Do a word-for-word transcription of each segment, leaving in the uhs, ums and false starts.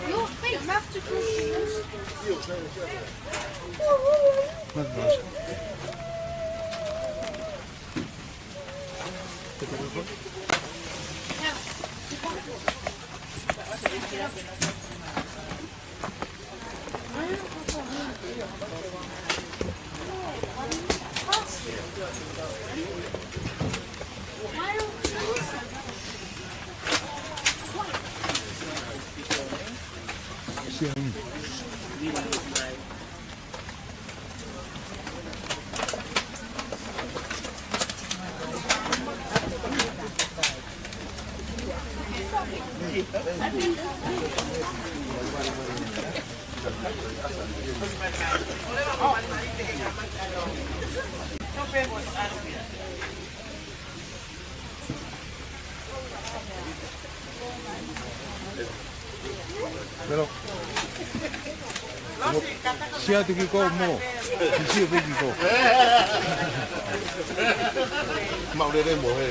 Your feet have to go. Pero, siʻi atu ki ko mo. Siʻi atu ki ko. Maulele mo he.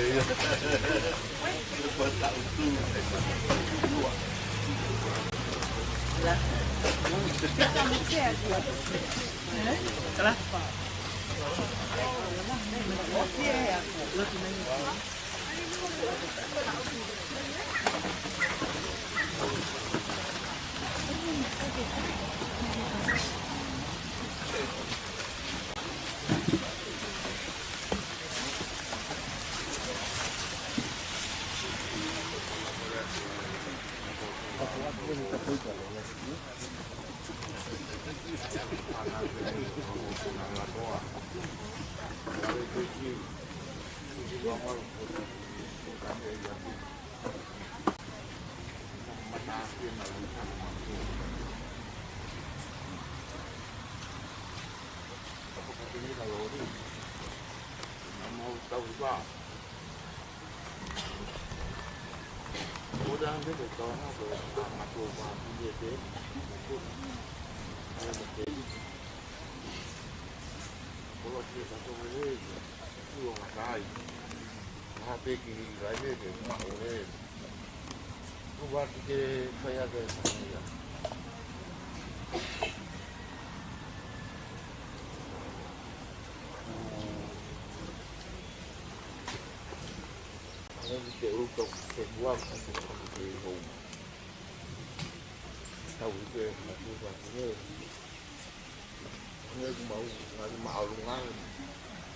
Ngeku mau, ngali maʻolunga.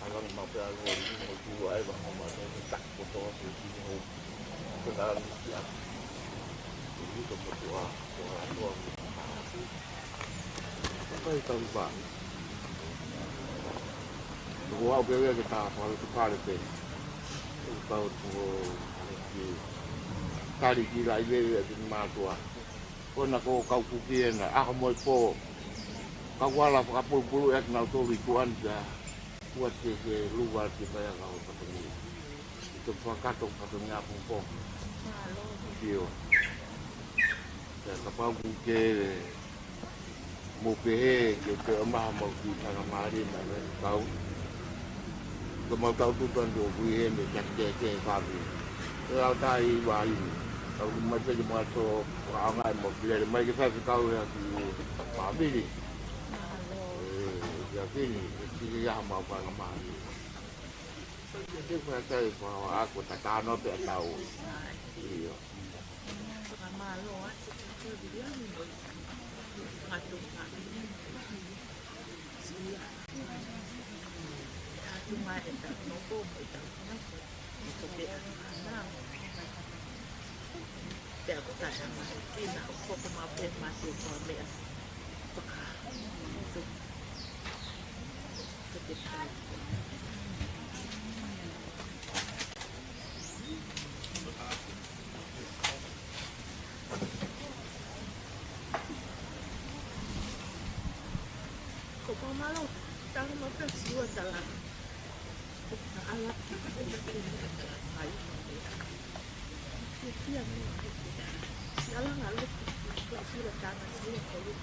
Alang mau pea lo mo tu ai ba mo ma te tak ko to te ti mo. Ko na ni ya. Ini ko mo tu a, ko a to ko ma tu. Ko i tau ba. Ko au pea ke ta pa tu pale pe. Ko tau tu ki. Tali ki lai veve atu ki mātua. Ko na ko kau kuki ena, ʻaho mo e pō. Kau ala fakapulupulu ʻe kinautolu ʻi tuʻa ni pea ua te ke luva te paia ka o patongi. ʻI te fakakato patongi a pōpō. ʻIo. Pea kapau kuke mo pehē ke te o maha mau ki tanga mālie mai mai kau. Ko mau tau tutan do kui he me kia ke ke kapi. E au tai vai. Tau mai peke mo ato ka anga e mo ki lele mai ke fai kau e aki pāmili. E kia kini, ki ke aha mau ka na mālie. Ke fai tai pa ako tatano pe tau. ʻIo. Ko Pamalo, tala mata siwa tala. Ala. Ai. Ia, ia, ia. Ala ngalo. Siwa tala, siwa tala.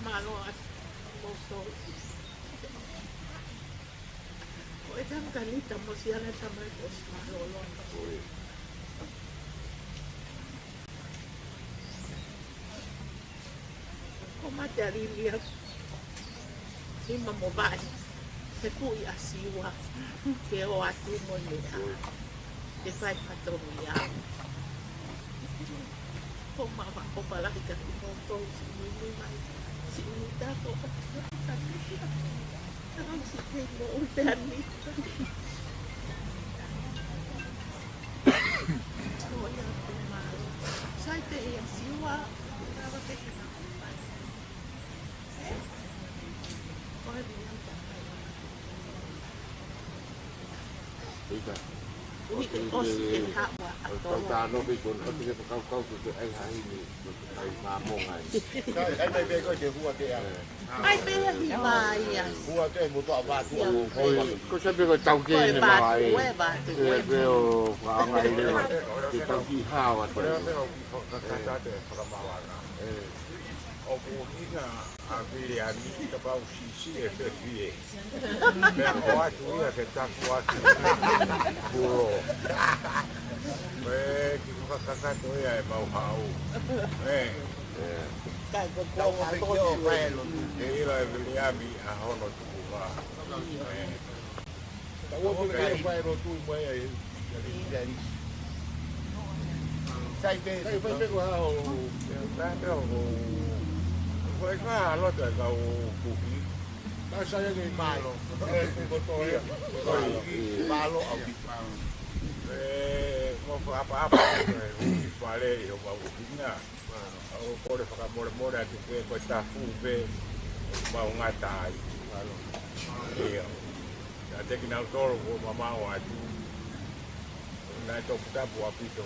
Mālō atu. Mālō. Ko e tangata ni ta mo si ana ta mai ko si mālō. Ko mate a lili a lima mo vaʻe. He kuʻi a Siua. Ke o atu mo ne a. Ke fai fatongia. Ko mava ko palahi ka ki mo tou si mimi mai. Si mimi ta ko. Tau si kei mo ute ani. Ko ia ko mālō. Sai te ia Siua. Ika. Ui, te osi te hawa a tō. Tau tā no pe kon, atu ke pakau kau ke ai hai ni, ai mamo ngai. Ai, ai, mai pe ko te hua te a. Ai, pe ia hi mai ia. Hua te mo to a vatu. Ko se pe ko tau ke ne mai. Ko e vatu, e vatu. Pe o ka ngai le. Ke tau ki hawa te. Ko e pe o ki ho kakata te fakamawanga. ʻOku ʻuhinga ʻa Viliami, kapau sisi e fefie. Pea ko atu ia ke taku atu. Kuo. Pe ki fakakakato ia e mau hau. ʻE. Kai ko tau ʻo fekio ʻo fai e lotu. ʻE ʻilo e Viliami ʻa hono tukunga. ʻE. Ka ua pule kai fai lotu i mai ai, ia li, ia li. Sai pe, sai pe ko ha o, sai pe o, ko e ka lotu e kau kuki. Ka sai ni mālō. Ko to ia. Mālō, ʻaupito. ʻE, mo fakaʻapaʻapa, ʻe, ui fale i ho mau kuki na. ʻA ʻoku ou kole fakamolemole atu pē ko e tafu pē ʻoku mau ngata ai. ʻIo. Kiate kinautolu kuo mamao atu. Naʻe toputapu ʻaupito.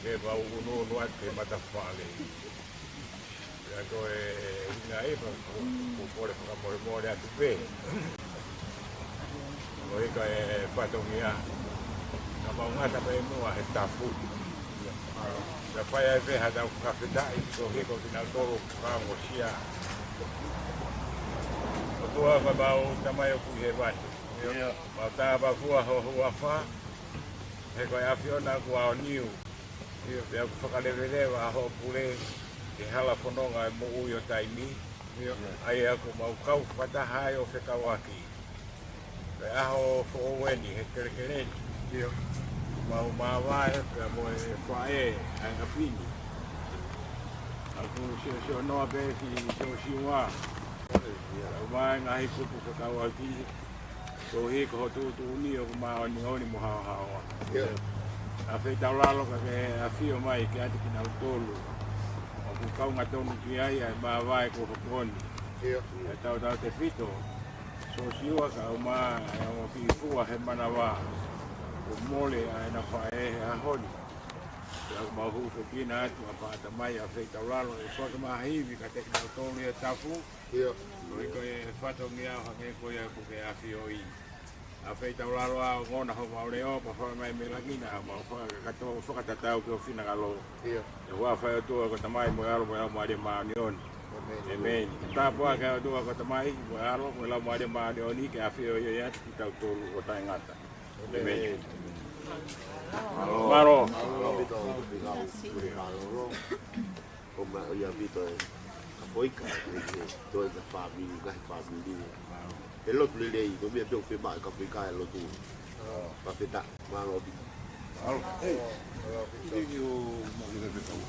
Ke mau unuunu atu ke matafale. Pea ko e ʻuhinga ia ʻoku ou kole fakamolemole atu pē. Ko e ika e fatongia. Ka mau ngata pē muʻa he tafu. Ka fai ai pē ha tau fakafetaʻi, ko hiko kinautolu ka ngosia. ʻOtua ko e mau Tamai ʻoku ʻi hēvani. ʻIo. Mau tāpafua ho huafa. He ko e ʻAfiona kuo ʻaoniu. ʻIo. Pea ʻoku fakaleveleva ʻa hoʻo pule. Ke hala fononga e moʻui ʻo taimi. ʻIo. ʻA ia ʻoku mau kau fakataha ai ʻo fekauʻaki. Pea ʻaho foʻou eni he kelekele ni. ʻIo. Mau māvae pea mo e faʻē ʻa e ʻapi ni. ʻOku siosio noa pē ki Siosiua. ʻIo. Mau mai ngaahi kupu fekauʻaki. Koeʻuhi ko ho tuʻutuʻuni ʻoku māʻoniʻoni mo haohaoa. ʻIo. ʻAfio taulalo ka ke ʻafio mai kiate kinautolu ʻoku kaunga tonu ki ai ʻa e māvae kuo hoko ni. ʻIo. ʻE tautautefito Siosiua kae ʻumaʻā ʻa e ongo kiʻi fua he manava kuo mole ʻa ʻena faʻē he ʻaho ni. Pea ʻoku mau hūfekina atu ʻa Pātamai ʻAfio taulalo ʻe fakamahivi kiate kinautolu ʻi he tafu. ʻIo. Koeʻuhi ko e fatongia ʻo hangē ko ia ʻoku ke ʻafioʻi. ʻAfio taulalo ʻa ongona homau leʻo, pea fai mai mei langi na homau fakakakato, fakatatau ki ho finangalo. ʻIo. ʻI he huafa ʻo e ʻOtua ko e Tamai mo e ʻAlo mo e Laumālie Māʻoniʻoni. ʻĒmeni. ʻĒmeni. Tāpuaki ʻa e ʻOtua ko e Tamai mo e ʻAlo mo e Laumālie Māʻoniʻoni ke ʻafioʻi ʻiate kitautolu ʻo taʻengata. ʻĒmeni. Mālō. Mālō. Mālō. ʻO ma ia vito e ka foika, e, e, toe ka fāmili, ngaahi fāmili. E lotu lelei, ko e meʻa pē ʻoku fiemaʻu e ka foika e lotu. Fakafetaʻi, mālō ʻaupito. Mālō. Hei. Hiki o mo ki le fekau.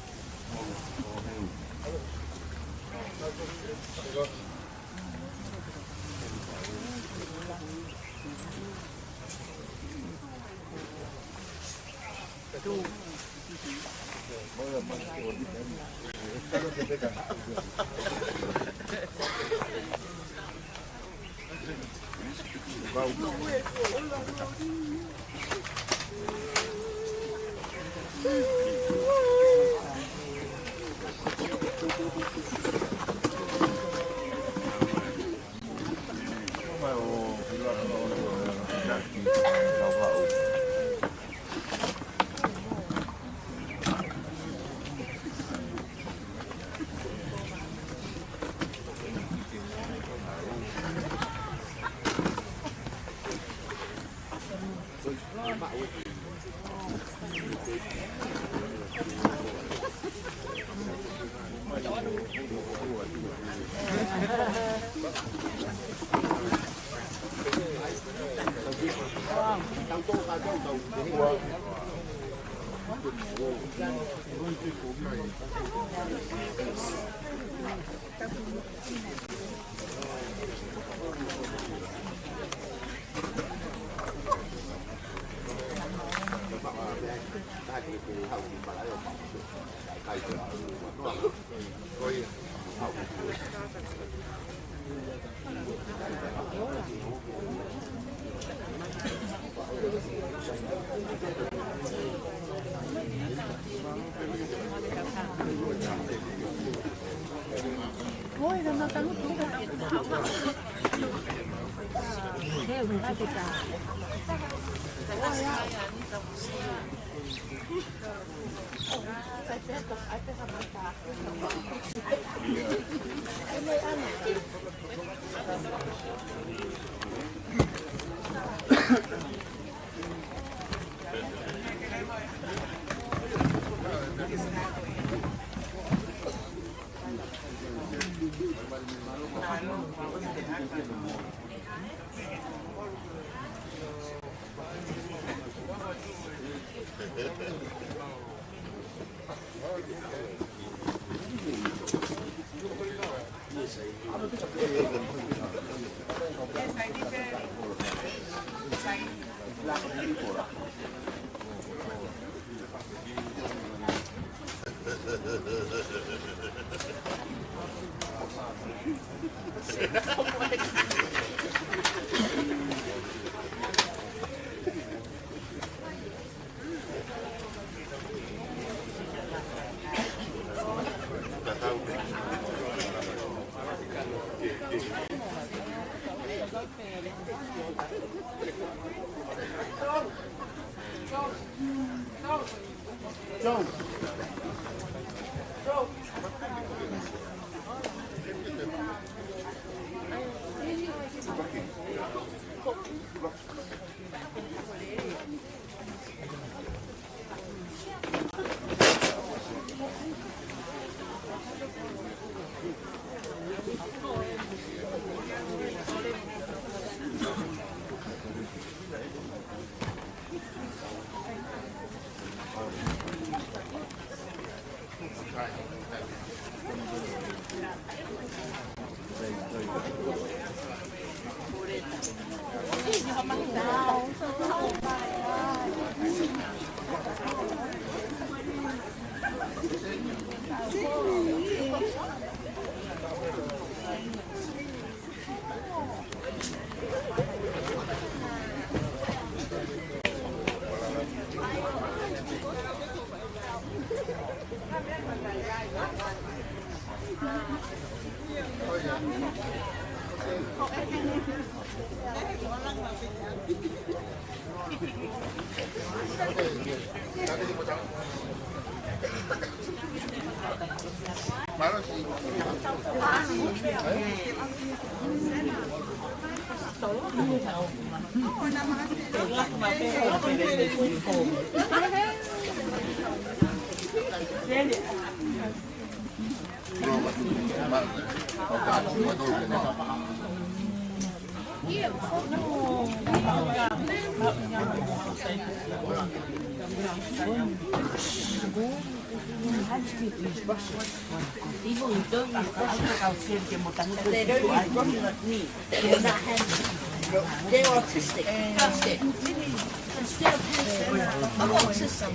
They're autistic. That's it. Instead of handsome, I'm autistic.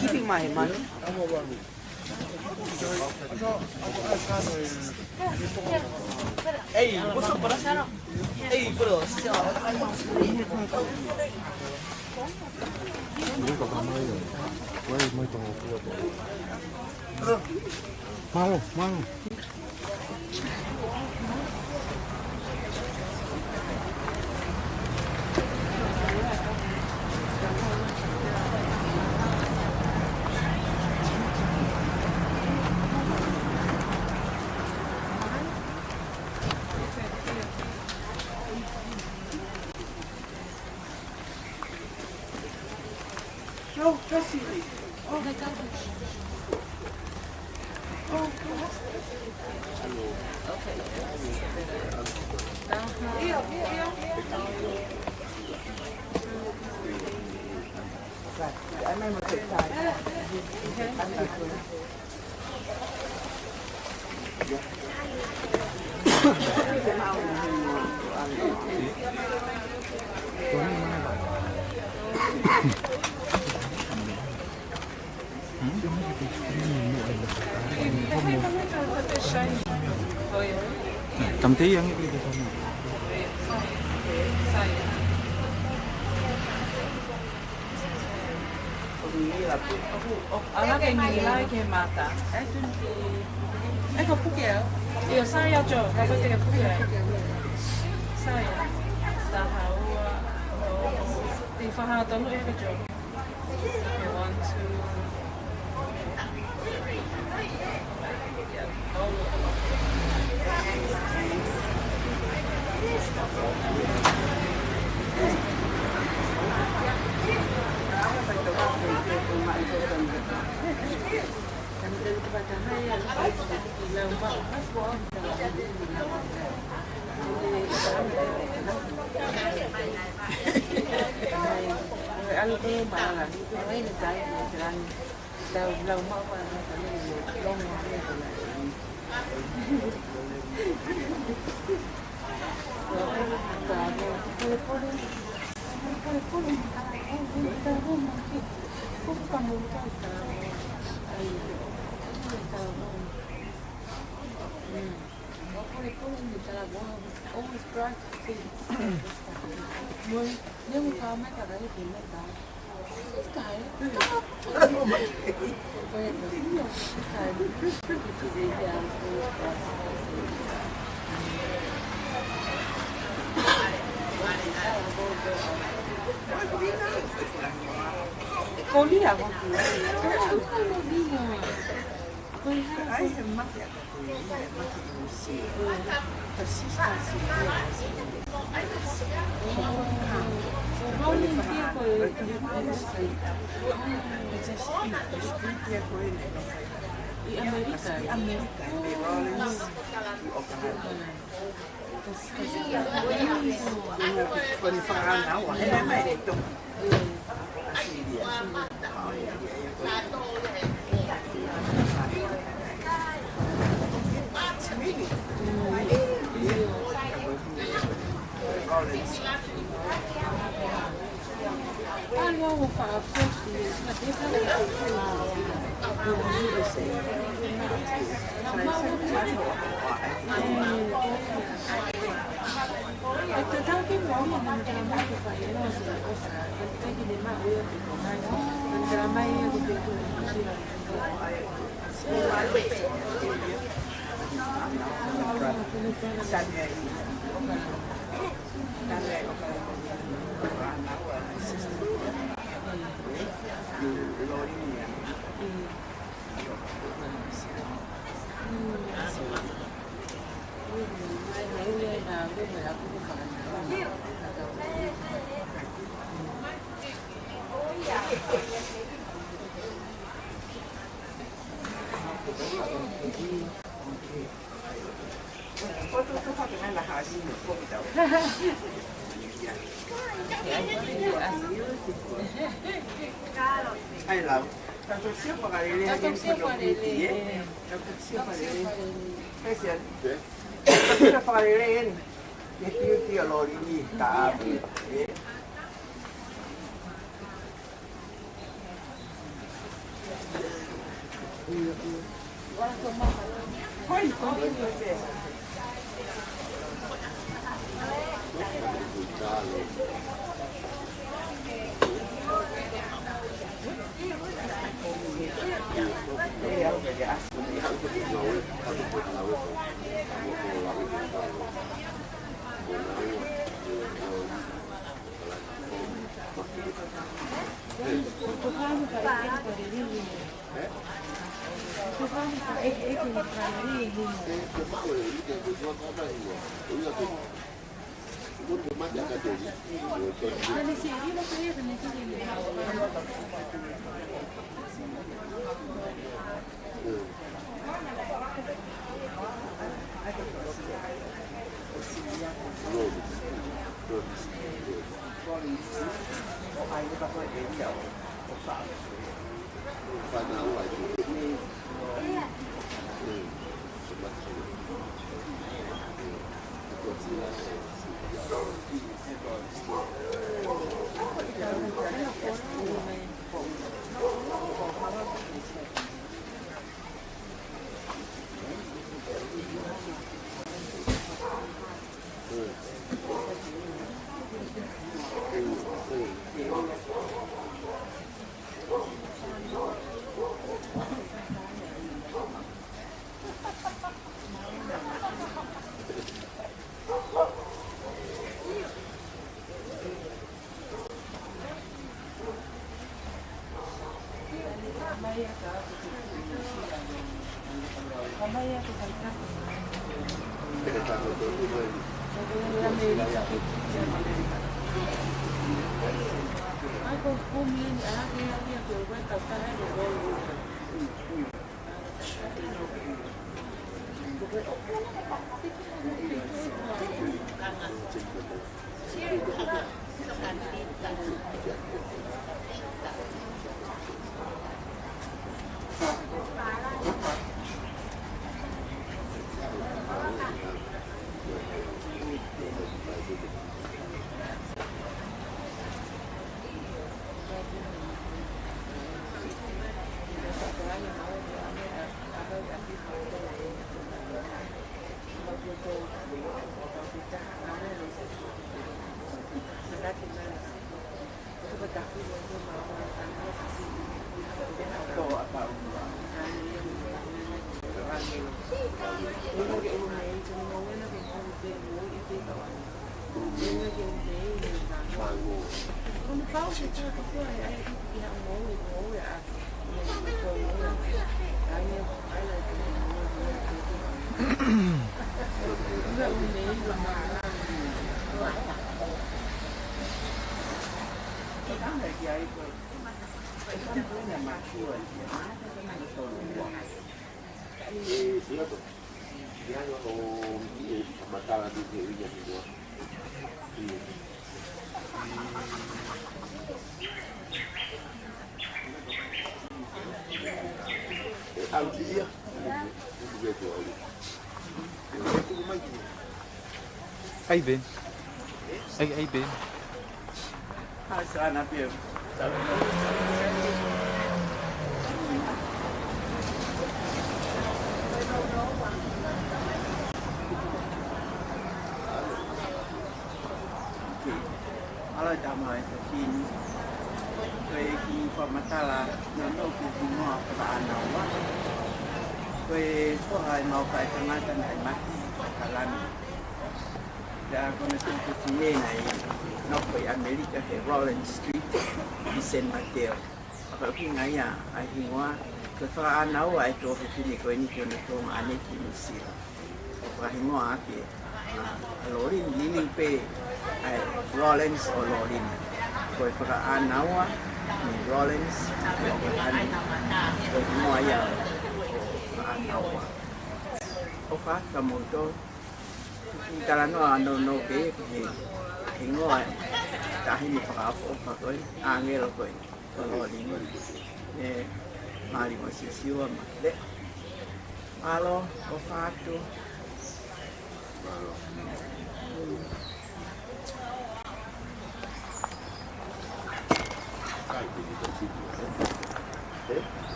Keeping my money. Hey, what's up, brother? Hey, bro. Mālō, mālō. Tamtei ange pili ke fami. Ala ke ngila ke mata. E ka puke au. Io, sai a jo, ka ko te ke puke au. Sai a. Taha ua. Te faha tonu e ka jo. One, two. Ai, lau. Tau sio fakalelei. Tau sio fakalelei. Tau sio fakalelei. Tau sio fakalelei. Ia, ia, ia, loli ni, tapu. ʻAi, Ben. ʻAi, ʻai, Ben. Mālō e tama e fefine. Ko e kiʻi fakamatala nounou ki he hingoa Fakaʻānaua. Ko e tohi ʻa e mau kakai tangata naʻe mate ʻi ʻAokalani. Pea ko hono tuofefine naʻe nofo ʻi ʻAmelika he Rollins Street ʻi San Mateo. ʻA ia ko e ʻuhinga ia ʻa e hingoa, ko e Fakaʻānaua ʻa e tuofefine ko eni ki hono tuongaʻane ki Nuʻu Sila. ʻO fakahingoa ʻaki ʻa Lolini, liliu pē ʻa e Rollins ʻo Lolini. Ko e Fakaʻānaua, ni Rollins, ko e hingoa ia ʻo Fakaʻānaua. ʻOfa atu kia moutolu, kiʻi talanoa nounou pē ki he hingoa ʻa e taʻahine fakaʻofoʻofa ko ē, ʻāngelo ko ē. Lolini. ʻE, mālō mo Sisiua mo Leʻo. Mālō, ʻofa atu.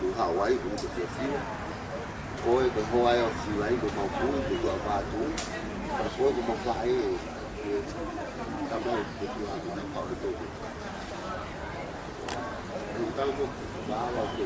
ʻoku haʻu ai, ʻoku ke fiefia. Ko e ko hoa ʻo Siu ai, ko mau kui, ko tua vātu. Ko e ko mau faʻē, ʻe, tamai, ko tua vātu, ko tua vātu.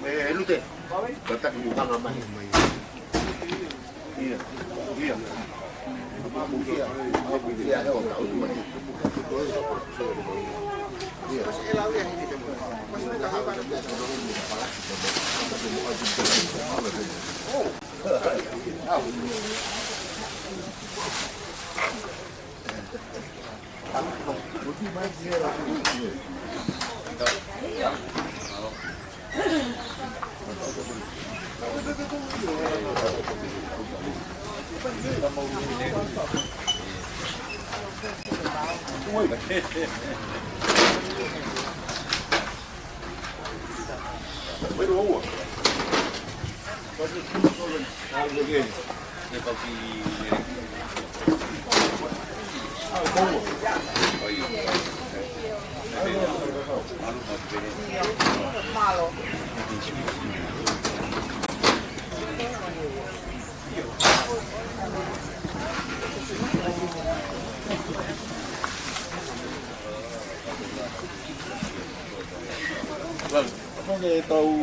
Eh, Lute. Tataki mukanga mai. Ia, ia. Vâng, có nghe tàu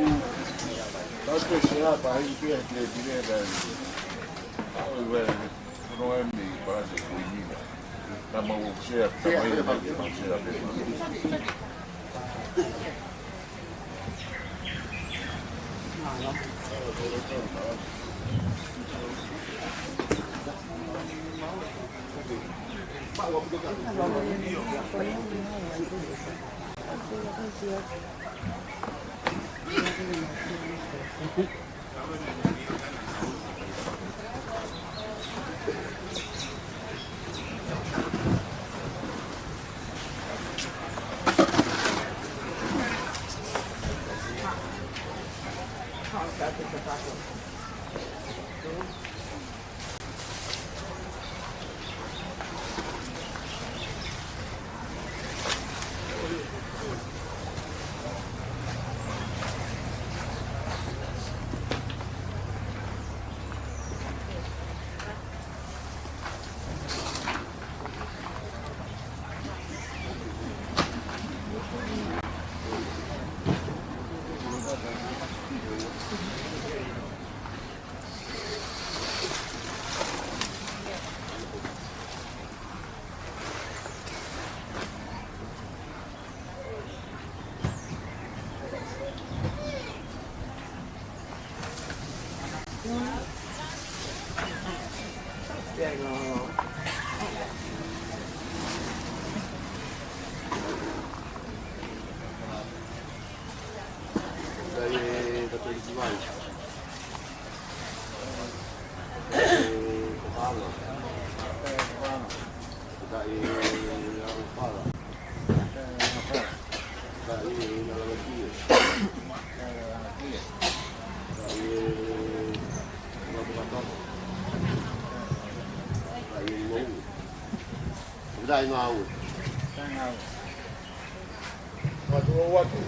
Matu o watu.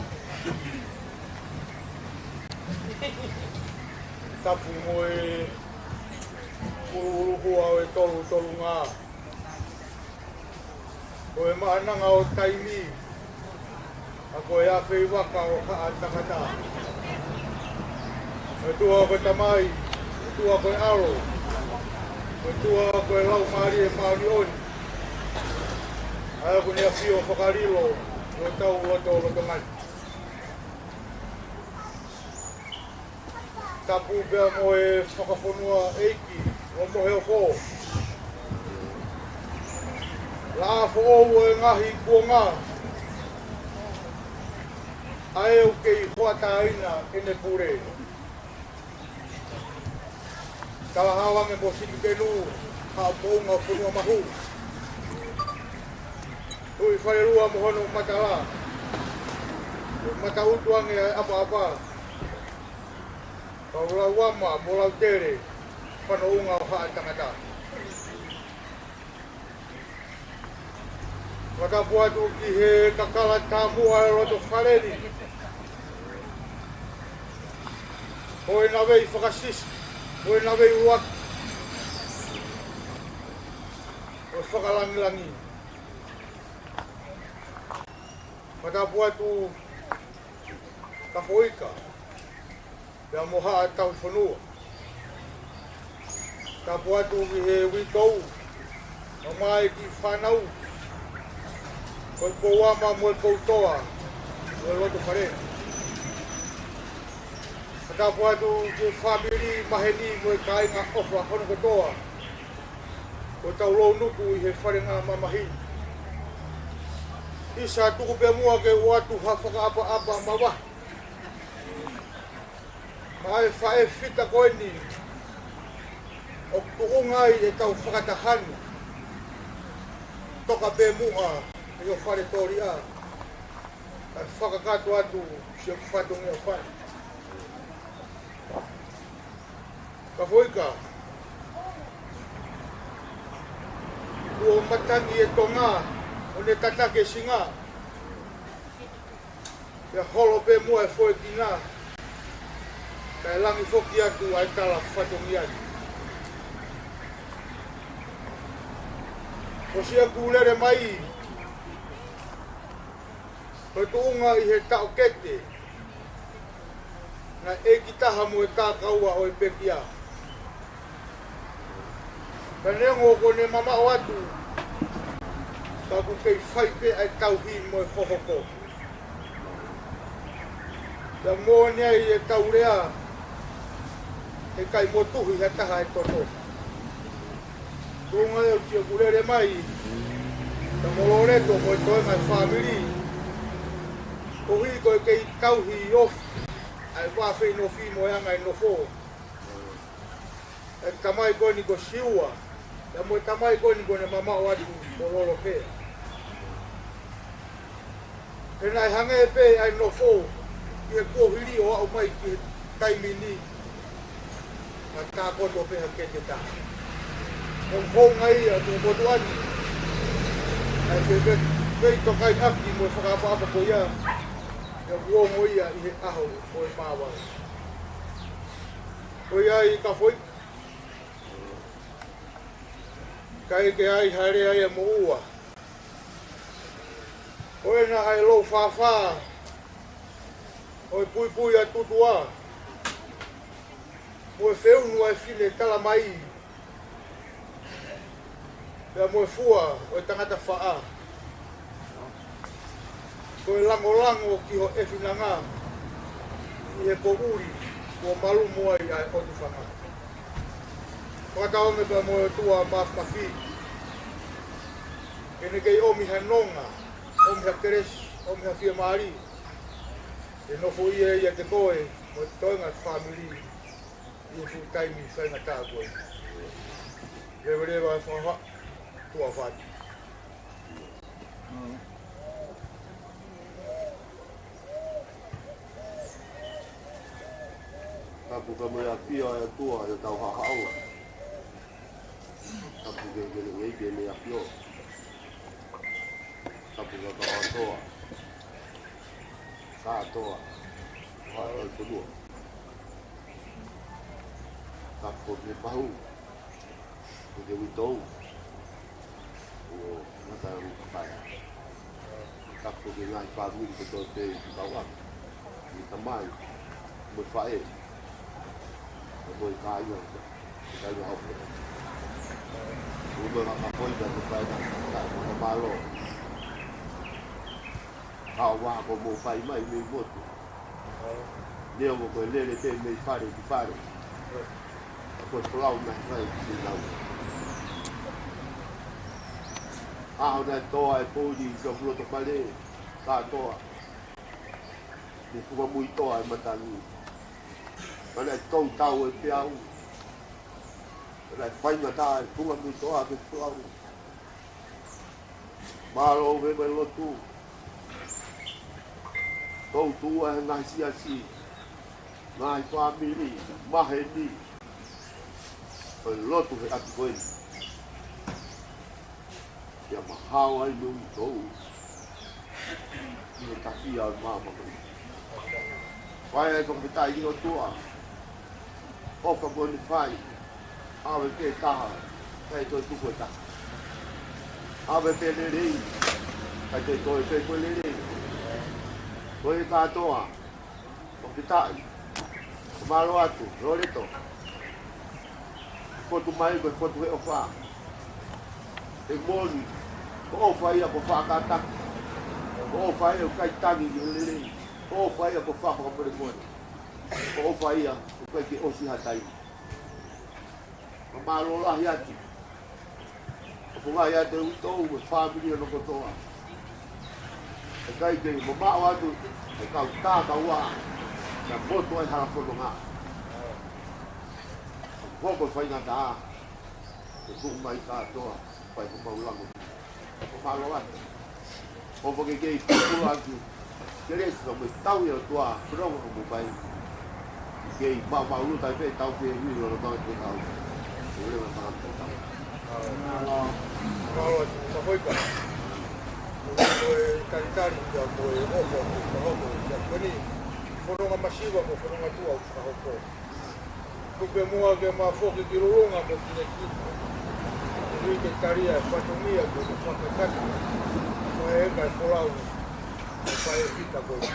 Tapu mo e uluulu hua ʻo e tolu tolu ngā. Ko e maʻananga ʻo taimi, ʻa ko e afeivaka ʻo haʻa tangata. ʻOtua ko e Tamai, ʻOtua ko e ʻAlo, ʻOtua ko e Laumālie Māʻoniʻoni. ʻA ia ʻoku ne ʻafio fakalilo ʻi hotau lotolotonga ni. Tapu pea mo e fakafonua ʻeiki ʻo Moheofo. Laʻā foʻou ʻo e ngaahi kuonga, ʻa ē ʻoku kei hoʻatāina ʻene pule. Talahau ange mo Sitikenu, haʻa moʻunga ʻo Fonuamahu. Tuʻi Falelua mo hono matala. Matautu ange ʻa e ʻapaʻapa. Kau Lauama mo Lautele, fānau ʻo haʻa tangata. Fakatapu atu ki he kakala tamuʻa ʻo e loto fale ni. Ko e navei fakasisi, ko e navei ʻuluaki ʻo e fakalangilangi. Fakatapu atu Kafoika, pea mo Haʻa Tauhi Fonua. Tapu atu ki he uitou, mamae ki he fānau, ko e pouama mo e poutoa ʻo e loto fale. Tapu atu ki he fāmili, maheni mo e kāinga ʻofa hono kotoa, ko e tau lou nuku ʻi he fale ngāue mamahi. ʻIsa, tuku pē muʻa ke u ʻoatu ha fakaʻapaʻapa mavahe. Maʻa e faʻē fita ko eni ʻoku tuʻunga ai ʻetau fakataha ni. Toka pē muʻa ʻi ho fale tōliʻa, kae fakakakato atu siʻoku fatongia ʻofa. Kafoika, kuo matangi e tonga ʻo ne tataki e singa. Pea holo pē muʻa e foʻi kina, kae langi foki atu ʻa e tala fatongia ni. Ko siʻa kulele mai, ko e tuʻunga ʻi he taʻokete, ʻa e ʻeikitaha mo e kākaua ʻo e pekia. Ka neongo kuo ne mamaʻo atu, ka ʻoku kei fai pē ʻa e tauhi mo e hohoko. Pea moʻoni ai ʻetau lea, heʻikai motuhi ha taha ʻe toto. Ko e ʻuhinga ia ʻoku ou lele mai, pea mo Loleto mo e toenga e fāmili, koeʻuhi ko e kei tauhi ofi ʻa e vā feinofi mo e anga e nofo ʻa e tamai ko eni ko Siua, pea mo e tamai ko eni kuo ne mamaʻo atu ko Lolo pē. He naʻe hangē pē ʻa e nofo ʻi he kuohili ʻo aʻu mai ki he taimi ni, ka tākoto pē ha kete taha. ʻOku hounga ia ki he motuʻa ni ʻa e fe-, fe-, feitokaiʻaki mo e fakaʻapaʻapa ko ia, ʻoku ongo ia ʻi he ʻaho ʻo e māvae. Ko ia ai ka foʻi, ka ʻe ʻi ai ha lea ia moʻua. Ko ena ʻa e lou fāfā ʻo e puipui ʻa Tutuā, mo e feunu ʻa e fine talamai, pea mo e fua ʻo e tangata faʻa. Ko e langolango ki hoʻo ʻefinanga ʻi he poʻuli kuo malumu ai ʻa e ʻotu fanga. Fakataonge pea mo e ʻOtua Mafimafi, ke ne kei ʻomi ha nonga, ʻomi ha kelesi, ʻomi ha fiemālie, ke nofoʻia ʻiate koe mo e toenga e fāmili ʻi he fuʻu taimi faingataʻa ko eni. Leveleva e fakaha-, tuʻa fatu. Tapu ka mo e ʻafio ʻa e ʻOtua ʻi hotau haʻohaʻonga. Tapu ke ke ne ngai ke ne ʻafio. Tapu ka ka atoa. Ka atoa. Ka atoa i punua. Tapu ko e pahu. Ko e uitou ʻo Mataʻukafaea. Tapu ki he ngaahi fāmili kotoa pē ʻi Kikauʻaki, ʻi tamai, mo e faʻē, mo e kāinga, mo e kāinga ʻofa. Mo e ngaahi kapoina mo e kāinga, ka, ka mālō. Ka ʻo waha ko mo fai mai mei motu. Neongo ko e lele pē mei fale ki fale. Ka ko e folau naʻe fai ki he lau. ʻAho naʻe toa e poʻuli ki hoku loto fale, ka toa. Mo e funga mui toa e matangi. Ka naʻe tou tau e peau. Ka naʻe faingataʻa e funga mui toa ki he folau. Mālō ʻaupito e lotu. Toutou ʻa e ngaahi siasi, ngaahi fāmili, maheni. Ko e lotu he ʻapi ko eni. Ia mahalo ai mo uitou. ʻI he takia ʻo e māmani. Fai ai fakafetaʻi ki he ʻOtua. ʻOfa mo ne fai. ʻAve pē taha, kae toe tuku e taha. ʻAve pē lelei, kae toe toe pē ko e lelei. Ko e kātoa, fakafetaʻi. Mālō atu, Loleto. Fotu mai, ko e fotu he ʻofa. He moʻoni, ko e ʻofa ia ko e faʻa kātaki. Ko e ʻofa ia ko e kai tangi ki he lelei. Ko e ʻofa ia ko e faʻa fakamolemole. Ko e ʻofa ia, ʻoku ʻikai ke ʻosi ha taimi. Ka mālō lahi atu. ʻOku ou ʻofa atu ʻi he uitou mo e fāmili hono kotoa. ʻIkai ke mamaʻo atu, ʻe kau tā kaua, na moto ai hala fononga. Hoko faingataʻa, ʻe tuʻu mai kātoa, fai ko mau lango. Ko mālō atu. ʻOfa ke kei pupula atu. Kelesi ka mo e tauhi ʻa e ʻOtua, pulonga ko mo pai. Kei maʻumaʻuluta ai pē tau ke hui lolo tau te kau. Ko leva tau te kau. Mālō atu, ka hoi ka. Ko e talitali ka ko e ʻofa, ka hoko, ka ko eni. Fononga masiva ko fononga tuʻa, ka hoko. Tuku muʻa ke ma foki ki Lulunga mo Kinekina. Ui ke talia e fatongia ko e fakakata. Ko e ʻeka e folau. Ko e fai e hita ko e.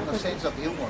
A sense of humor.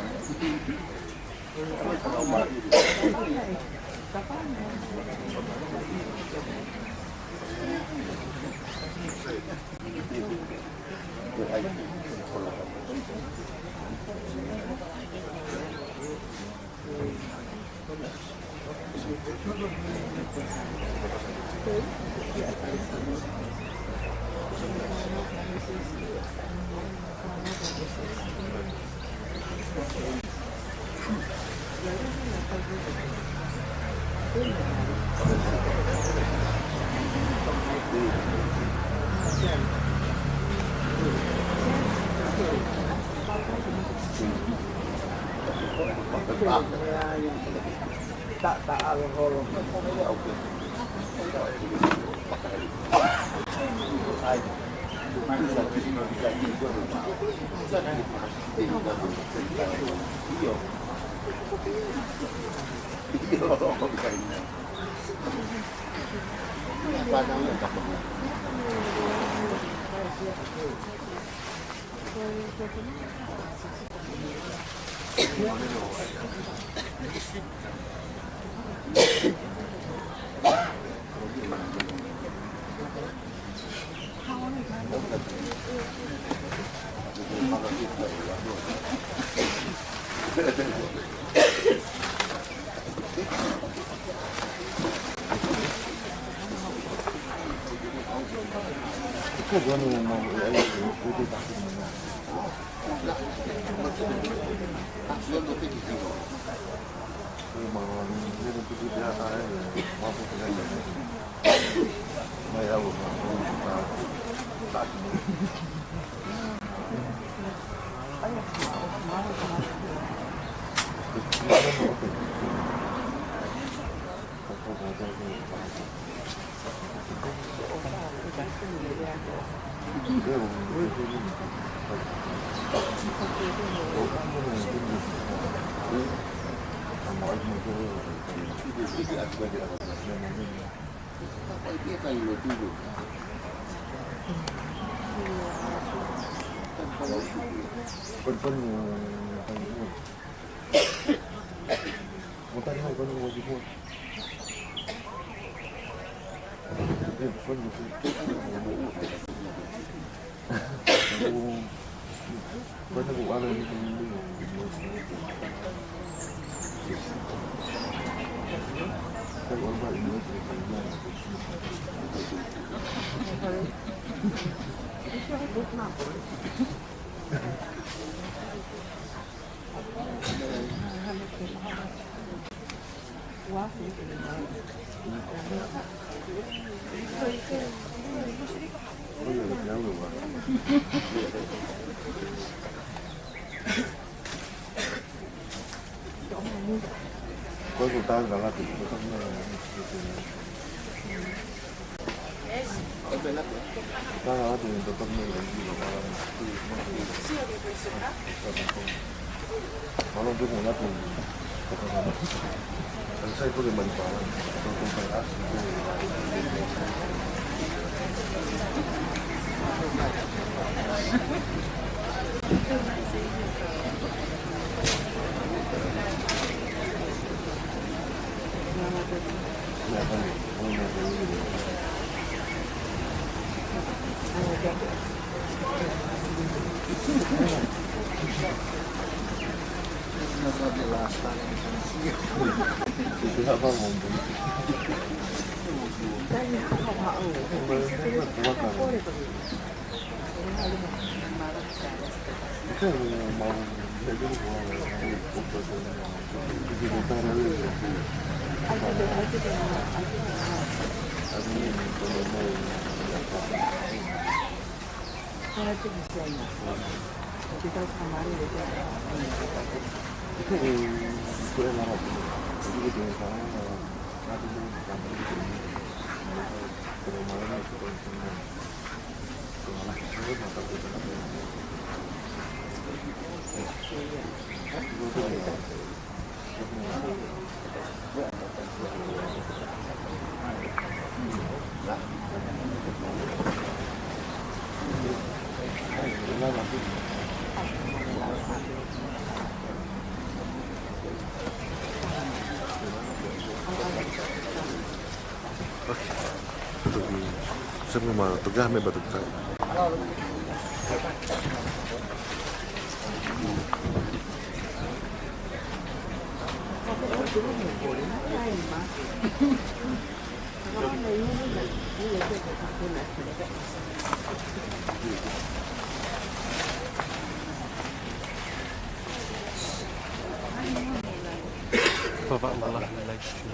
Papa Allah, live stream.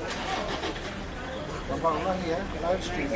Papa Allah, ya, live stream.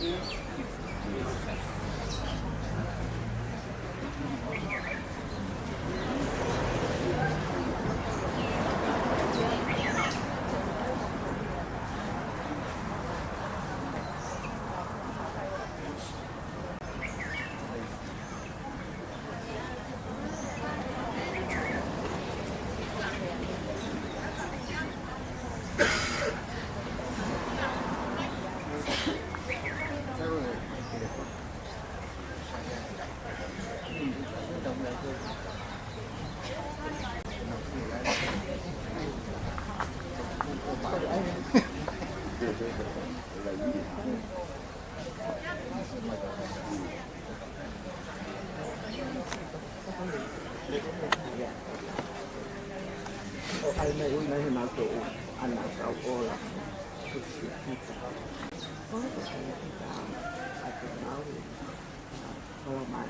Iya. ʻAi mai ui mai he mau toʻu ana kau ola. Kusi kita. Ko e kusi kita. ʻAi ke mau ui. Kau mai.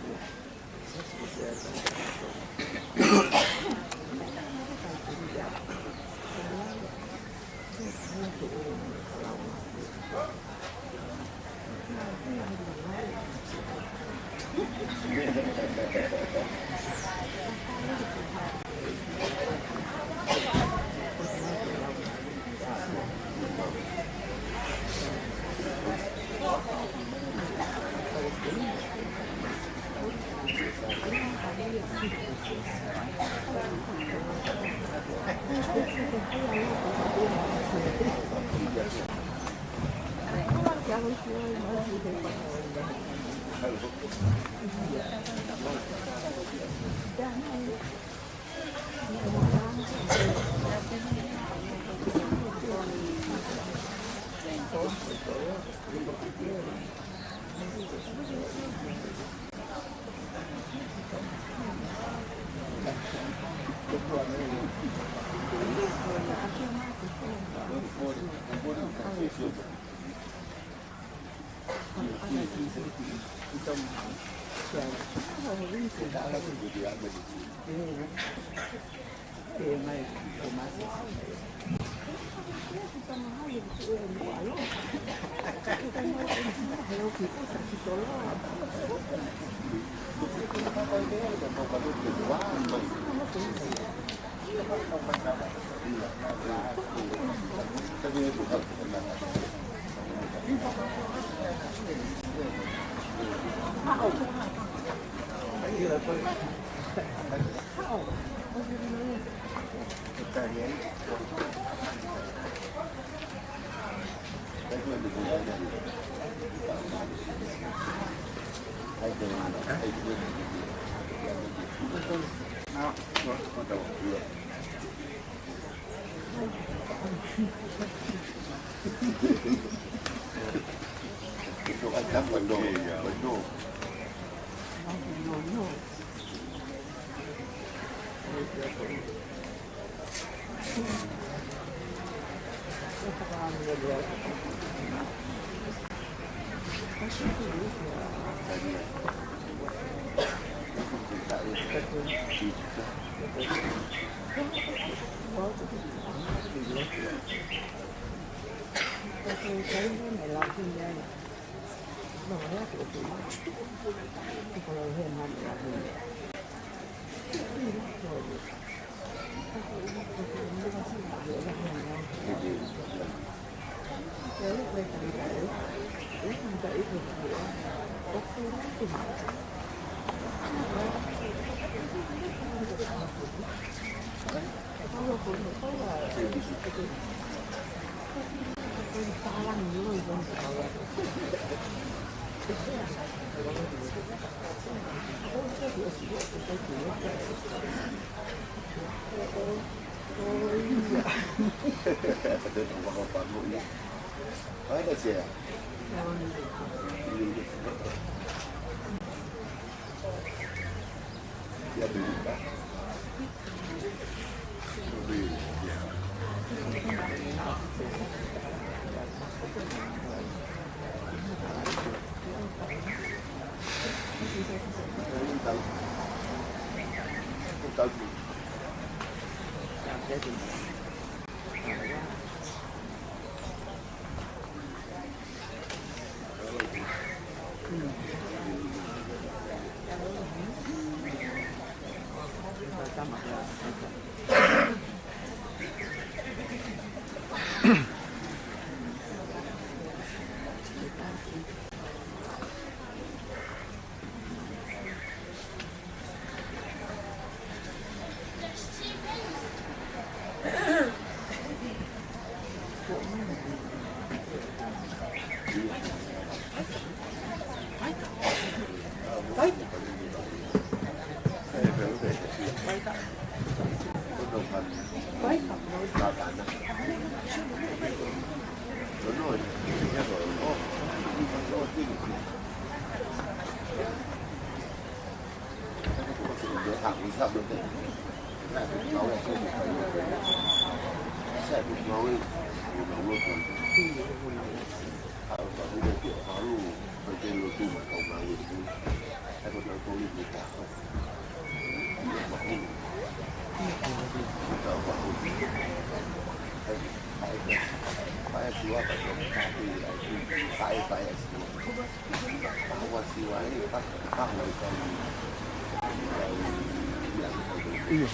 ʻIo. ʻIo.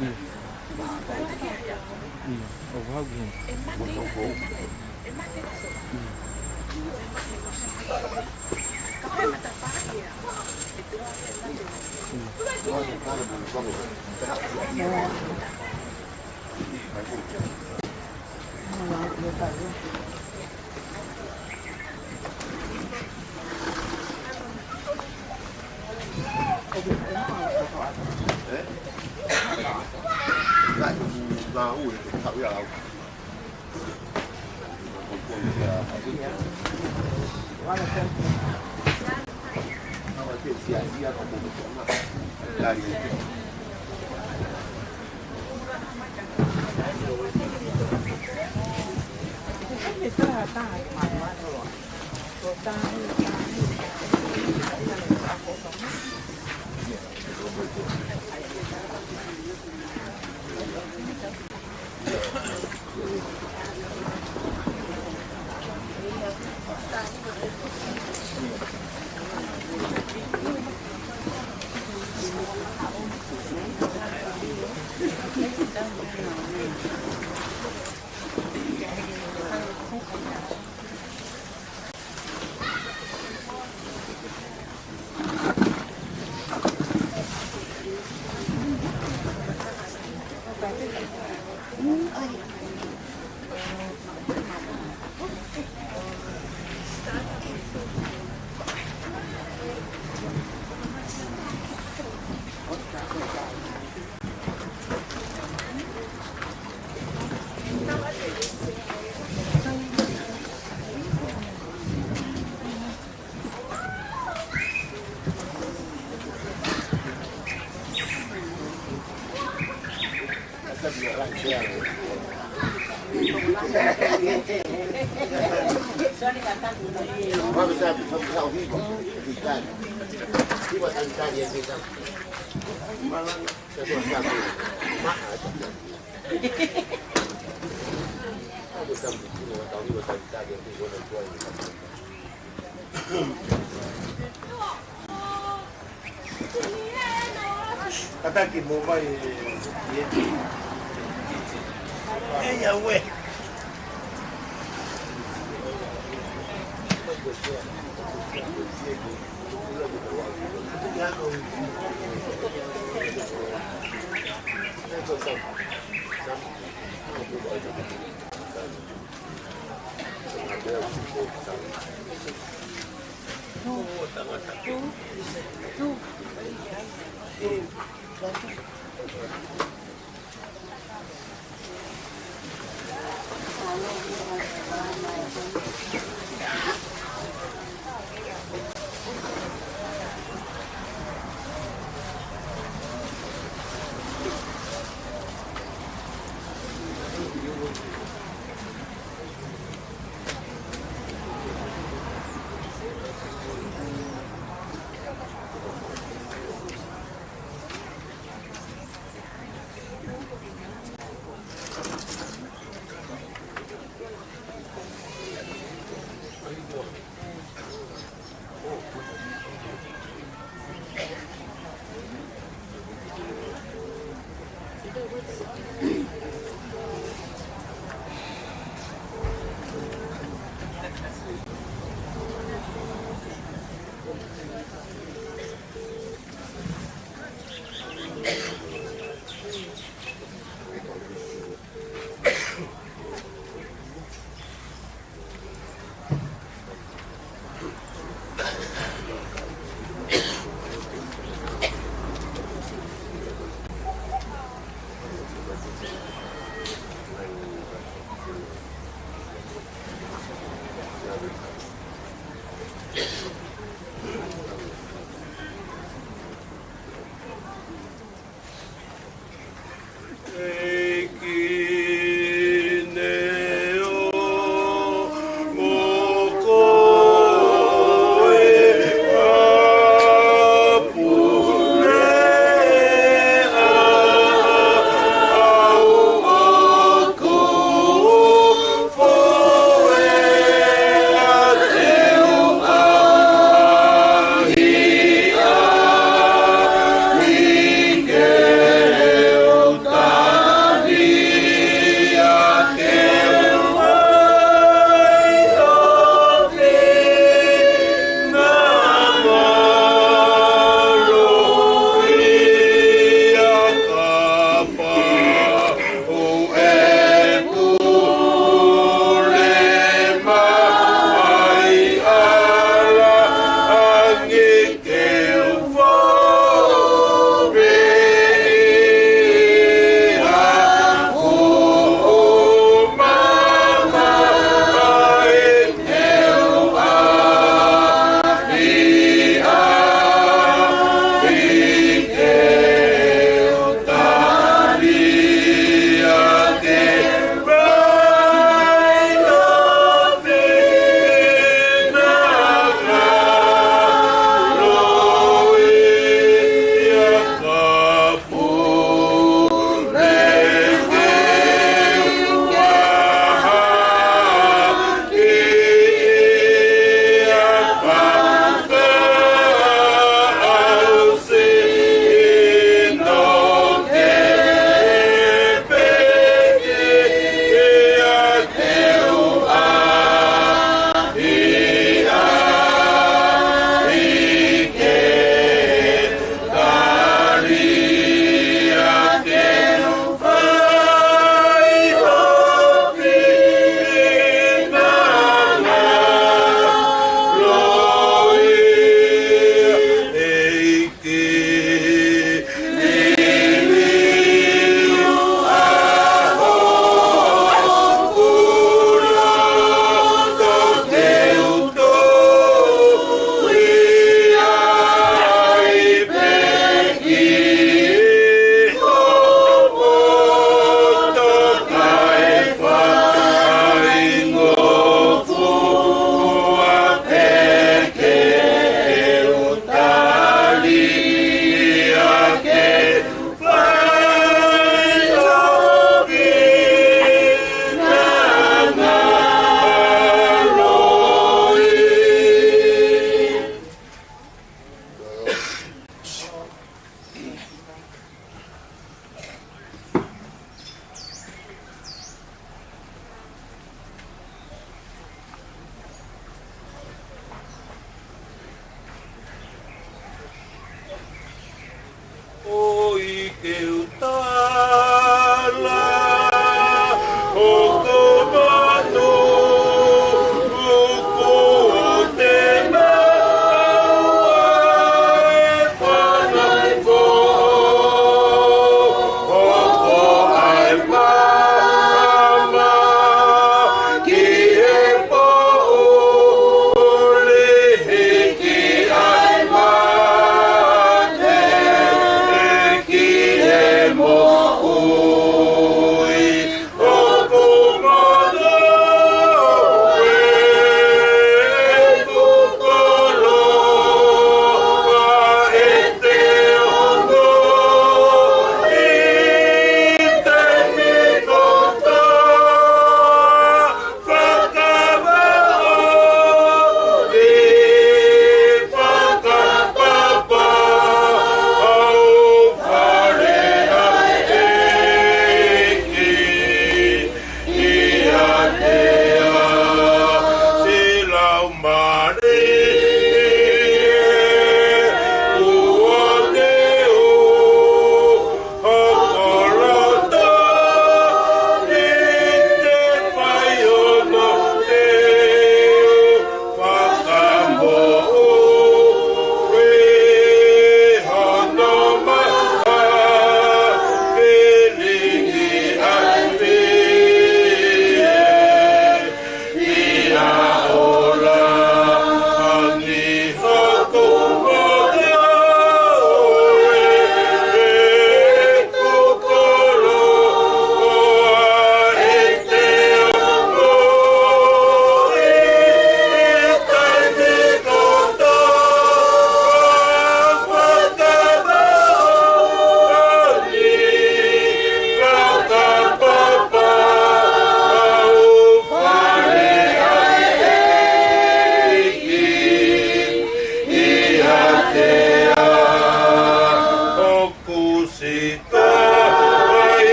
ʻIo. ʻO vau ki heni. ʻIo. Tataki mo mai e, e, e ia ue.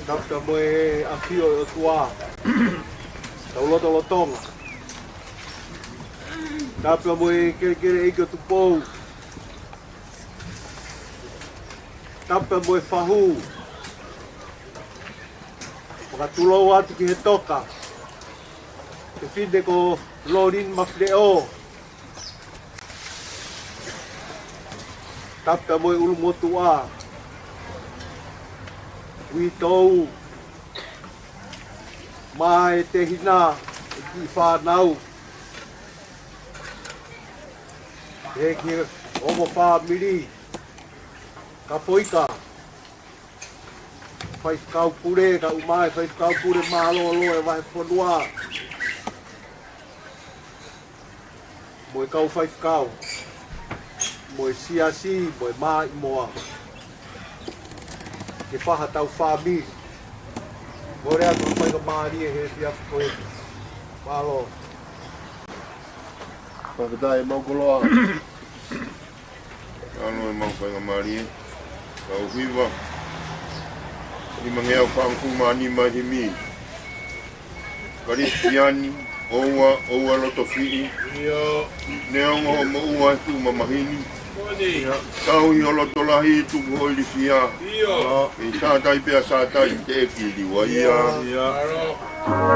Tapu mo e ʻafio ʻo e ʻOtua. Tau lotolotonga. Tapu mo e kelekele ʻEiki ʻo Tupou. Tapu mo e fahu. Fakatulou atu ki he toka. Fefine ko Lolin Mafileʻo. Tapu mo e ʻulumotuʻa. Uitou. Mo e tehina, ʻeiki fānau. He ki he ongo fāmili. Kapoika. Faifekau pule, kae ʻumaʻā e faifekau pule mālōlō ʻo e vahefonua. Mo e kau faifekau. Mo e siasi, mo e maʻimoa. Ke faha tau fāmili. Mo e lea atu faingamālie he efiafi ko eni. Mālō. Fakafetaʻi mau koloa. Alo e mau faingamālie. Kau hiva. Nimangeau fāngofulu mā nima himi. Kalisitiane, ʻoua, ʻoua loto fiʻi. Neongo hoʻo moʻua ʻi he tuʻu mamahi ni. Tauhi ho loto lahi, tuku ho ilifia. ʻIo. Kei sātai pea sātai, teʻeki liua ia. ʻIo.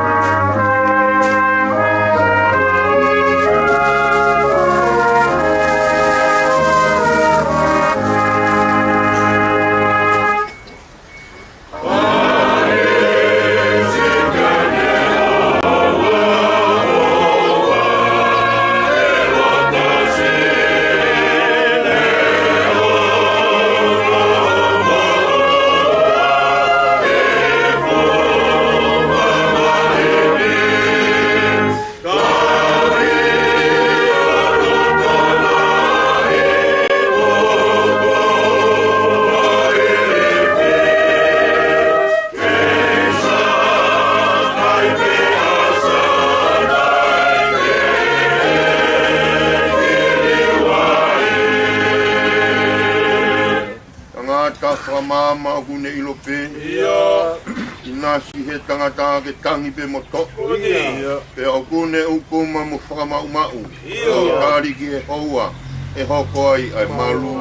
Tangata fakamaama ʻoku ne ʻilo pē. ʻIo. ʻInasi he tangata ke tangi pē mo toʻo. ʻIo. Pea ʻoku ne ʻukuma mo fakamaʻumaʻu. ʻIo. Tali ki he houa ʻe hoko ai ʻa e malu.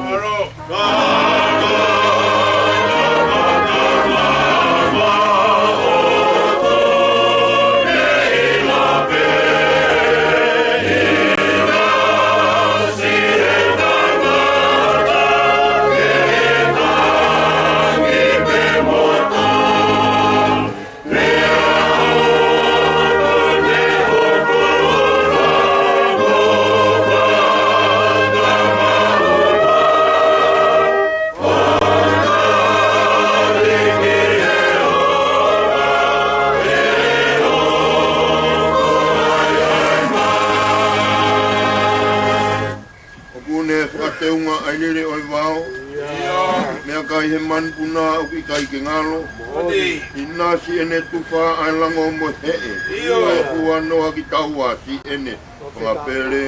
ʻOku ne fakateunga ʻa e lele ʻo e vao. ʻIo. Meʻakai he manupuna ʻoku ʻikai ke ngalo. ʻInasi ʻene tufa ʻa e lango mo e heʻe. ʻIo. ʻA e huanoa ki taua siʻene fanga pele.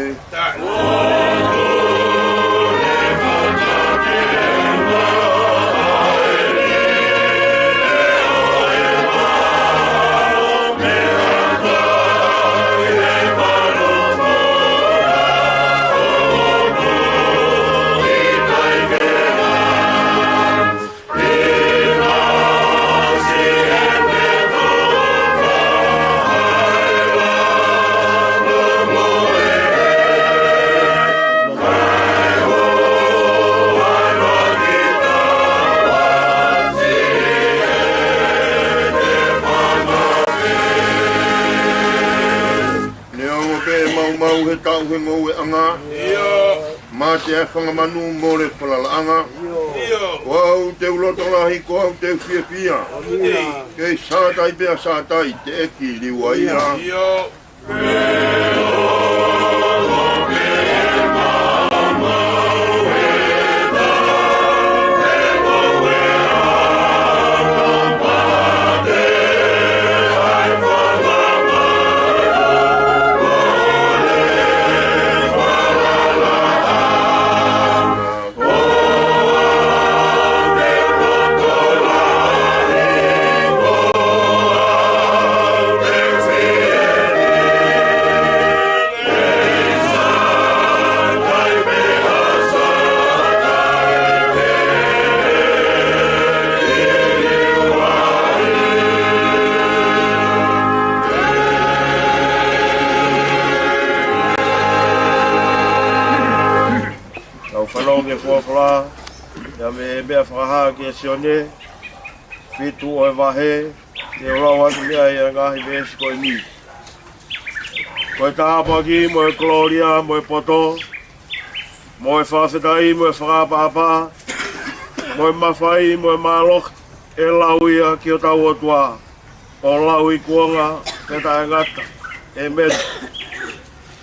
Neongo pē ʻe maumau he taʻu he ngoueʻanga. ʻIo. Mate ʻa e fanga manu, mole falalaʻanga. ʻIo. Ko au te u loto lahi, ko au te u fiefia. ʻIo. Kei sātai pea sātai, teʻeki liua ia. ʻIo. Tau fanongo ki he folofola, ʻa e meʻa fakahā kia Sione, fitu ʻo e vahe, ke lau atu mei ai ʻa e ngaahi veesi ko eni. Ko e tāpuaki mo e kolōlia mo e poto, mo e fakafetaʻi mo e fakaʻapaʻapa, mo e mafai mo e mālohi ʻe lau ia ki hotau ʻOtua, ʻo lauikuonga pea taʻengata. ʻĒmeni.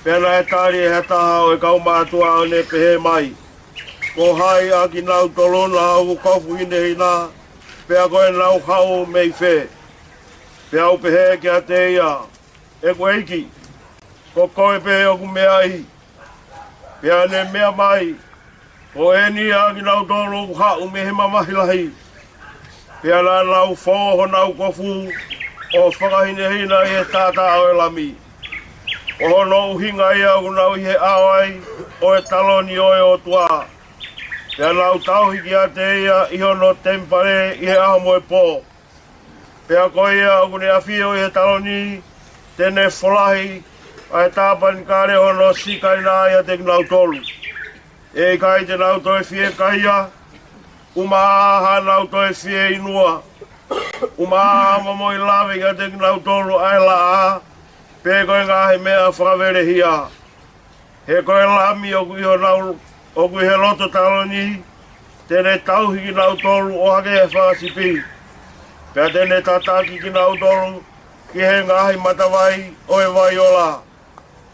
Pea naʻe tali ʻe ha taha ʻo e kau mātuʻa ʻo ne pehē mai, Ko hai ʻa kinautolu na ʻoku kofu hinehina, pea ko ʻenau haʻu mei fē? Pea u pehē kiate ia, ʻE ko e ʻEiki, ko koe pē ʻoku meaʻi. Pea ne meʻa mai, Ko eni ʻa kinautolu ʻoku haʻu mei he mamahi lahi, pea naʻa nau fō honau kofu ʻo fakahinehina ʻi he taʻataʻa ʻo e Lami. Ko hono ʻuhinga ia ʻoku nau ʻi he ʻao ai ʻo e taloni ʻo e ʻOtua, Pea nau tauhi kiate ia ʻi hono temipale ʻi he ʻaho mo e pō. Pea ko ia ʻoku ne ʻafio ʻi he taloni, te ne folahi ʻa e tāpanikale ʻo hono Sikaina ʻiate kinautolu. ʻE ʻikai te nau toe fiekaia, ʻumaʻā haʻanau toe fieinua, ʻumaʻā momoi lave kiate kinautolu ʻa e laʻā, pe ko e ngaahi meʻa fakavelehia. He ko e Lami ʻoku ʻi honau, ʻoku ʻi he loto taloni, te ne tauhi kinautolu ʻo hangē ha fakasipi. Pea te ne tataki kinautolu ki he ngaahi matavai ʻo e vai ola.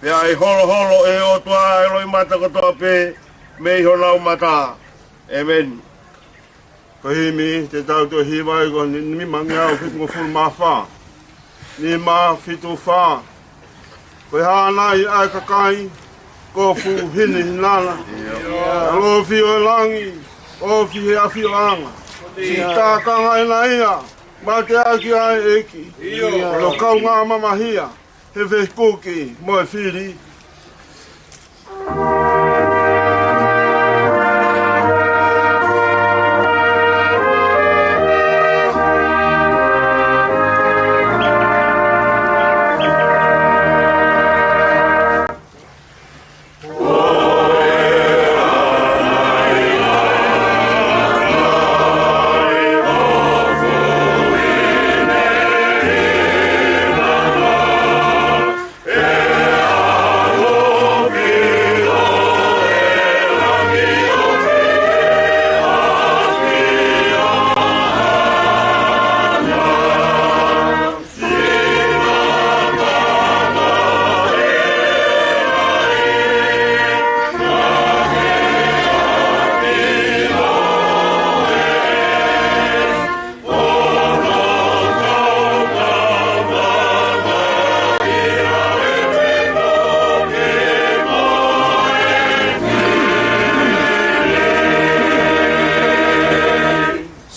Pea ʻe holoholo ʻe he ʻOtua ʻa e loʻimata kotoa pē mei honau mata. ʻEmeni. Ko e himi te tau toe hiva ai ko e nimangeau fitungofulu mā fā. Nima fitu fā. Ko e hānai ʻa e kakai, ko e fuʻu hinihinana. ʻAlofi ʻo e langi, ofi he ʻafioʻanga. Siʻi tākanga ʻena ia, mateaki ʻa e ʻEiki. Ko hono kaungā mamahia, he fekuki mo e fili.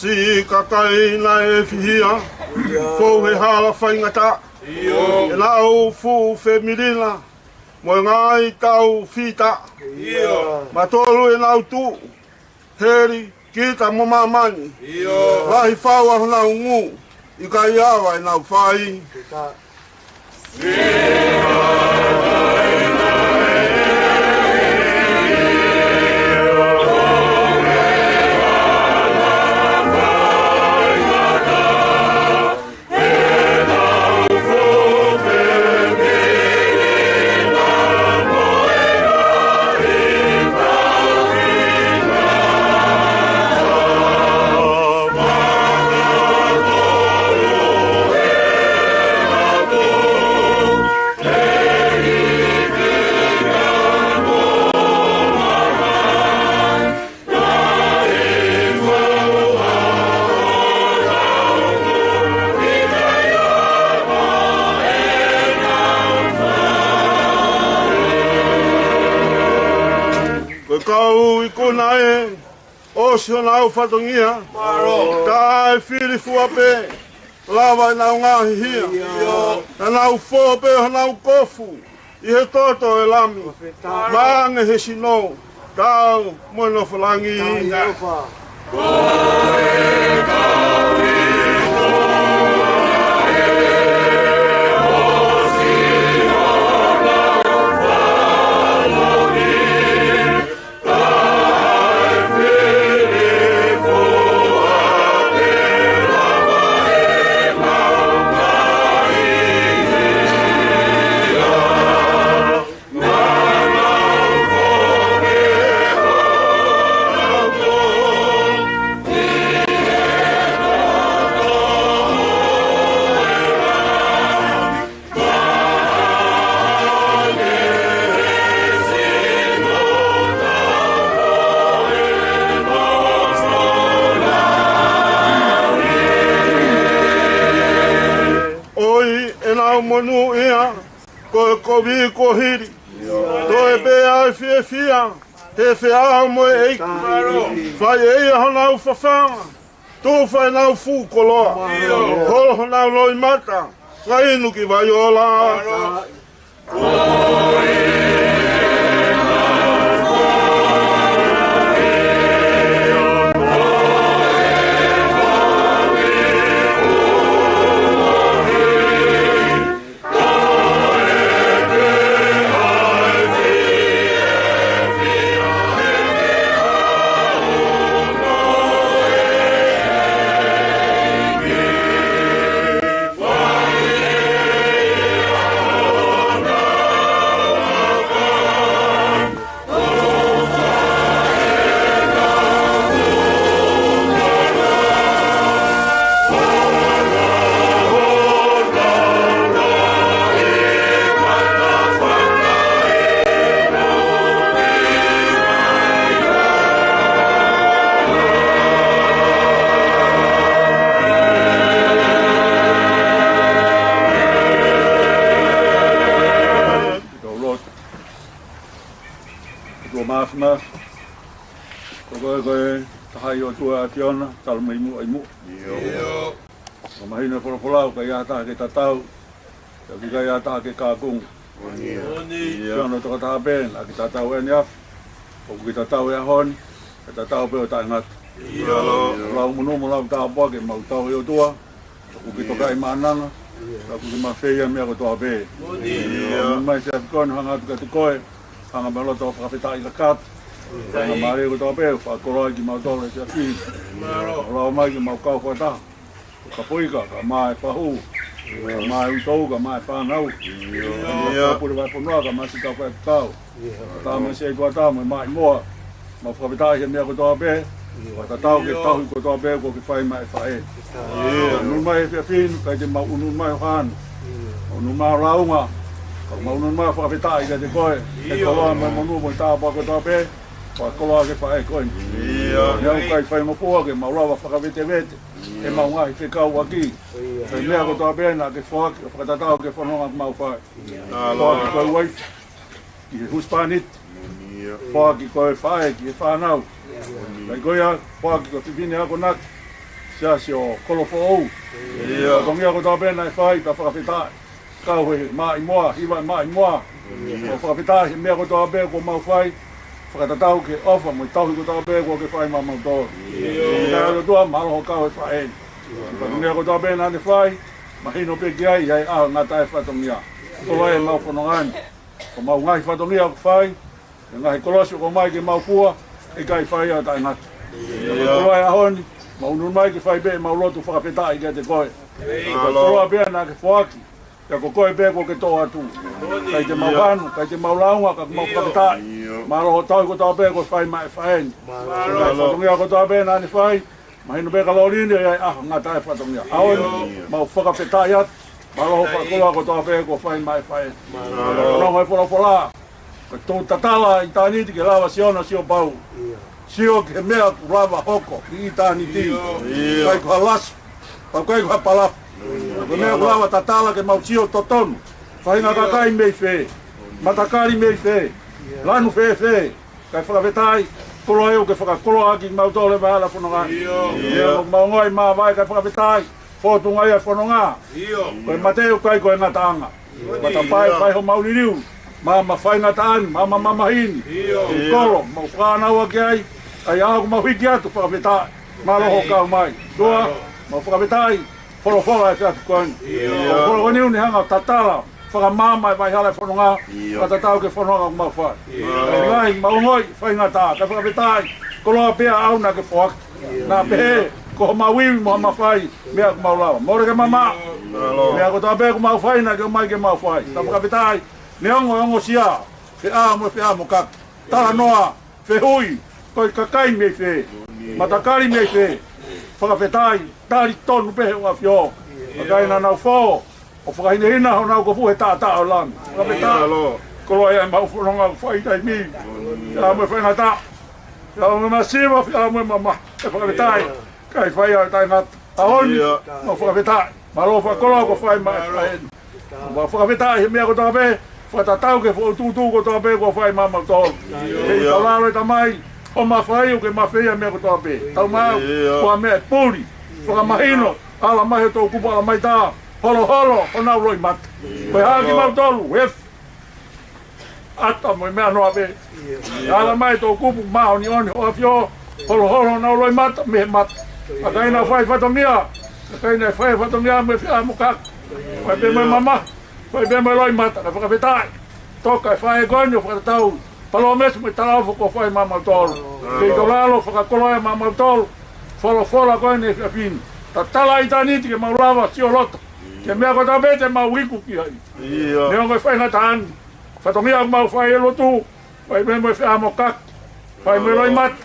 Siʻi kakai naʻe fihia, fou he hala faingataʻa. ʻIo. ʻEnau fuʻu femilina, mo e ngaahi tau fita. ʻIo. Matolu ʻenau tuʻu, heli, kita mo māmani. ʻIo. Lahi fau ʻa honau ngū, ʻikai ava ʻenau fai. Ko e kau ikuna ē, ʻosi honau fatongia. Mālō. Taʻefilifua pē, lava ʻenau ngaahi hia. ʻIo. Naʻa nau fō pē honau kofu ʻi he toto ʻo e Lami. Mālō. Maʻange he sino, tau mo e nofo langi. Tau ʻofa. ʻOi, ʻenau monūʻia, ko e kovi kuo hili. Toe pē ʻa e fiefia, he feʻao mo e ʻEiki. Fai ʻe ia honau fafanga, tufa ʻenau fuʻu koloa. Holo honau loʻimata, fakainu ki vai ola. Māfimafi. Ko koe ko e taha ʻi ʻOtua ʻa e ʻAfiona, talu mei muʻa ʻi muʻa. ʻIo. Ka mahino e folofola ʻoku ʻikai ha taha ke tatau, ʻoku ʻikai ha taha ke kākunga. ʻIo. ʻAfiona tokotaha pē naʻa ke tatau ʻaneafi, ʻoku ke tatau he ʻaho ni, ke tatau pē ʻo taʻengata. ʻIo. Lau monū mo lau tāpuaki ke mau tauhi ʻOtua, ʻoku ke tokaʻi maʻananga, ʻoku ke mafeia meʻa kotoa pē. ʻIo. Mai siafikoni hanga atu kiate koe, hanga mo e loto fakafetaʻi kakato. Hanga mālie kotoa pē, fakakoloa kimautolu he siafi. Lau mai ke mau kau fakataha. Ka foʻi ka, ka mā e fahu, ka mā e uitou, ka mā e fānau. Ka pule vai fonua, ka mā si ka fai kau. Ka tā mā si ai kua tā, mo e mā i moa. Mau fakafetaʻi he meʻa kotoa pē, ʻoku tatau ke tauhi kotoa pē, ʻoku ke fai maʻa e faʻē. Nunu mai he fiefinu, kai te mau unu mai ʻo hanu. ʻO nunu mai ʻo launga, ka mau nunu mai ʻo fakafetaʻi kiate koe. He koloa mai monū mo e tāpuaki kotoa pē, fakakoloa ke faʻē koe. Ia ʻoku ʻikai faingofua ke mau lava fakavetevete ʻemau ngaahi fekauʻaki. Ko e meʻa kotoa pē naʻa ke foaki, ʻo fakatatau ki he fononga ʻoku mau fai. Foaki ko e uaifi ki he husepāniti. Foaki ko e faʻē ki he fānau. Kae ko ia, foaki ko e fefine akonaki. Siasi ʻo Kolofoʻou. Ko e meʻa kotoa pē naʻe fai, pea fakafetaʻi. Kau he mā i moa, hiva mā i moa. ʻO fakafetaʻi he meʻa kotoa pē ʻoku mau fai. Fakatatau ki he ʻofa mo e tauhi kotoa pē ʻoku ke fai maʻamautolu. Ka ʻOtua mālō hoʻo kau he faʻē. Ko e meʻa kotoa pē naʻa ne fai, mahino pē ki ai, ʻa e ʻaho ngata e fatongia. Ko e ʻemau fononga ni, ko ʻemau ngaahi fatongia ʻoku fai, e ngaahi kolosi ʻoku ʻomai ke mau fua, ʻikai fai ʻo taʻengata. Ko e ʻaho ni, mau nunu mai ke fai pē ʻemau lotu fakafetaʻi kiate koe. Ko e koloa pē naʻa ke foaki, pea ko koe pē ʻoku ke toʻo atu. Kai te mau hanu, kai te mau launga, ka ʻoku mau fakafetaʻi. Mālō hoʻo tauhi kotoa pē ʻoku ke fai maʻa e faʻē ni. Ko e fatongia kotoa pē naʻa ne fai, mahino pē ka loli ni, ʻa e ʻaho ngata e fatongia. ʻAho ni, mau fakafetaʻi atu. Mālō hoʻo fakakoloa kotoa pē ʻoku ke fai maʻa e faʻē ni. Ko e folofola, ko e tō tatala ʻitāniti ke lava sio ʻa Siopau. Sio ki he meʻa ʻoku lava hoko ʻi ʻitāniti. ʻIkai ko ha lasu, pea ʻikai ko ha palafu. Ko e meʻa ʻoku lava tatala ke mau sio totonu. Faʻahinga kakai mei fē, matakali mei fē, lanu fēfē. Kae fakafetaʻi, koloa ʻoku ke fakakoloa ʻaki kimautolu he hala fononga. ʻIo. ʻOku mau ongoʻi māvae, kae fakafetaʻi, fōtunga ia e fononga. Ko e mate ʻoku ʻikai ko e ngataʻanga. Matapā ʻe fai homau liliu, maama faingataʻa ni, maama mamahi ni. Kolo, mau fānau ʻaki ai, ʻa e ʻaho ʻoku mau hiki atu, fakafetaʻi. Mālō hoʻo kau mai. Tua, mau fakafetaʻi, folofola he efiafi ko eni. Folofola ko eni ʻoku ne hanga ʻo tatala fakamaama e vai hala e fononga, fakatatau ki he fononga ʻoku mau fai. Lahi, mau ongoʻi faingataʻa, kae fakafetaʻi, koloa pē ʻa e ʻaho naʻa ke foaki. Naʻa pehē, ko homau ivi mo ha mafai, meʻa ʻoku mau lava. Mole ke mamaʻo. Meʻa kotoa pē ʻoku mau fai, naʻa ke ʻomai ke mau fai. Kae fakafetaʻi, neongo e ongosia, feʻao mo e feʻamokaki. Talanoa, fehuʻi, ko e kakai mei fē, matakali mei fē, fakafetaʻi, talitonu pē he ʻafio. Kakai naʻa nau fō, ʻo fakahinehina honau kofu he taʻataʻa ʻo e lami. Fakafetaʻi, koloa ia ʻemau fononga ʻoku fai taimi. Feʻao mo e faingataʻa, feʻao mo e masiva, feʻao mo e mamahi. Kae fakafetaʻi, ʻikai fai ʻo taʻengata. ʻAho ni, mau fakafetaʻi. Mālō fakakoloa ʻoku ke fai maʻa e faʻē ni. Mau fakafetaʻi he meʻa kotoa pē, fakatatau ki he foʻi tuʻutuʻuni kotoa pē ʻoku ke fai maʻamautolu. Kei tau lalo e Tamai, ʻo mafai ʻoku ke mafeia meʻa kotoa pē. Tau mau, ko e meʻa ʻe puli, fakamahino, ala mai he toʻukupu, ala mai tā, holoholo honau loʻimata. Ko e hā kimautolu, ʻefu ʻata mo e meʻa noa pē. Ala mai toʻukupu māʻoniʻoni ʻo e ʻafio, holoholo honau loʻimata mei he mata. Kakai naʻa fai fatongia, kakai naʻa fai fatongia mo e feʻamokaki. Fai pē mo e mamahi, fai pē mo e loʻimata, kae fakafetaʻi. Toka e faʻē ko eni ʻo fakatatau, palōmesi mo e talaʻofa ʻoku ke fai maʻamautolu. Kei tau lalo fakakoloa ia maʻamautolu, folofola ko eni he efiafi ni. Tatala ʻitāniti ke mau lava sioloto ki he meʻa kotoa pē te mau iku ki ai. Neongo e faingataʻa ni, fatongia ʻoku mau fai e lotu, fai pē mo e feʻamokaki, fai mo e loʻimata,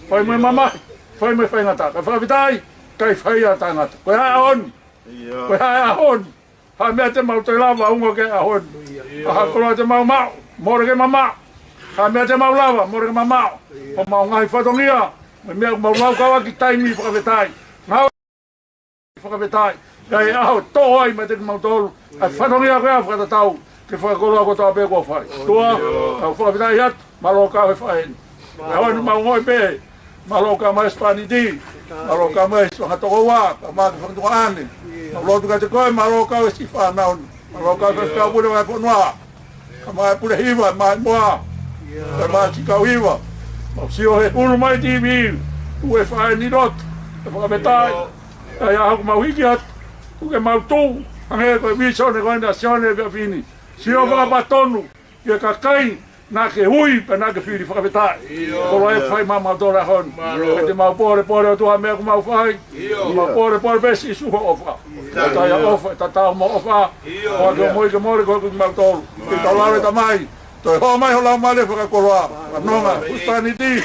fai mo e mamahi, fai mo e faingataʻa. Kae fakafetaʻi, ʻikai fai ʻo taʻengata. Ko e hā e ʻaho ni, ko e hā e ʻaho ni, hā e meʻa te mau toe lava ʻunga ki he ʻaho ni. Hā e koloa te mau maʻu, mole ke mamaʻo. Hā e meʻa te mau lava, mole ke mamaʻo. Ko ʻemau ngaahi fatongia, mo e meʻa ʻoku mau laukau ʻaki taimi, fakafetaʻi. Ngāue fakafetaʻi. ʻA e ʻaho toʻo ai meiate kimautolu ʻa e fatongia ko ia fakatatau ki he fakakoloa kotoa pē ʻoku ke fai. Tua, tau fakafetaʻi atu, mālō kau he faʻē ni. ʻAho ni mau ongoʻi pē, mālō kau mai Sipaniti, mālō kau mai Siʻohanga Tokoua, kau mai ki Fakatuʻane. Mau lotu kiate koe, mālō kau e siʻi fānau ni, mālō kau e faifekau pule vahefonua, kau mai pule hiva, mai moa, kau mai siʻi kau hiva. Mau sio he hulu mai T V, tuʻu e faʻē ni lotu, ʻe fakafetaʻi, ʻa ia ʻoku mau hiki atu, tuku ke mau tuʻu, hangē ko e vīsone ko eni ʻa Sione Peafini. Sio fakapatonu, ki he kakai, naʻa ke ui, pea naʻa ke fili fakafetaʻi. Koloa e fai maʻamautolu he ʻaho ni. Pea te mau pōlepole ʻOtua meʻa ʻoku mau fai. Mau pōlepole pē Sīsū ho ʻofa. Ka ʻi ai ʻofa, tatau mo ʻofa. Ko ʻeku moʻui ke mole, ko ʻeku kimautolu. Ke tau lave Tamai. Toe hō mai ho Laumālie fakakoloa. Fanonga, Sipaniti.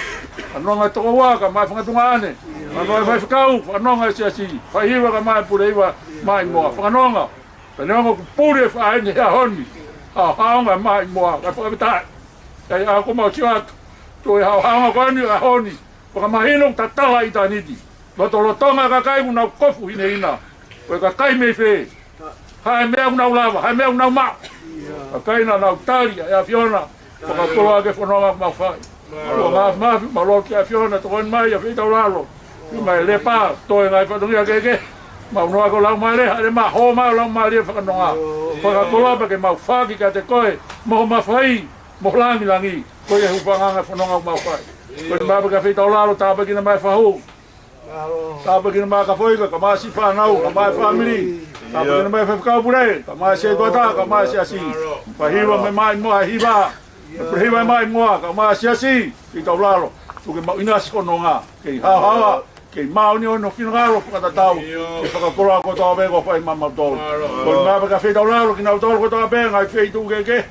Fanonga Tokoua, kau mai Fakatuʻane. Fanonga faifekau, fanonga siasi. Fai hiva kau mai pule hiva, mai moa. Fanonga. Pea neongo kuo puli e faʻē ni he ʻaho ni, haohaonga mai moa, kae fakafetaʻi. ʻA ia ʻoku mau sio atu, tuʻu e haohaonga ko eni he ʻaho ni, fakamahino ʻoku tatala ʻitāniti. Lotolotonga e kakai ʻoku nau kofu hinehina. Ko e kakai mei fē? Hā e meʻa ʻoku nau lava, hā e meʻa ʻoku nau maʻu. Kakai naʻa nau tali ʻa e ʻAfiona, fakakoloa ki he fononga ʻoku mau fai. Mālō. Mau māfimafi, mau lotu ki he ʻAfiona, tokoni mai ʻa Feitaulalo. Ki mai Lepa, toe ngaahi fatongia kehekehe. Mau noa ko Laumālie, hale ma, hō mai Laumālie fakanonga. Fakakoloa pea ke mau faki kiate koe, mo ho mafai, mo ho langilangi. Ko ia e hūfangaʻanga e fononga ʻoku mau fai. Ko e mapa kia Feitaulalo, tāpuekina mai fahu. Tāpuekina mai Kafoika, kau mai siʻi fānau, kau mai fāmili. Tāpuekina mai faifekau pule, kau mai sētuata, kau mai siasi. Fai hiva mo e mai moa hiva. Pule hiva mai moa, kau mai siasi, Feitaulalo. Tuku ke mau ʻinasi hono nonga, kei haohaoa, kei māʻoniʻoni hono finangalo fakatatau. Ke fakakoloa kotoa pē kuo fai maʻamautolu. Ko e mapa kia Feitaulalo, kinautolu kotoa pē, ngaahi feituʻu kehekehe.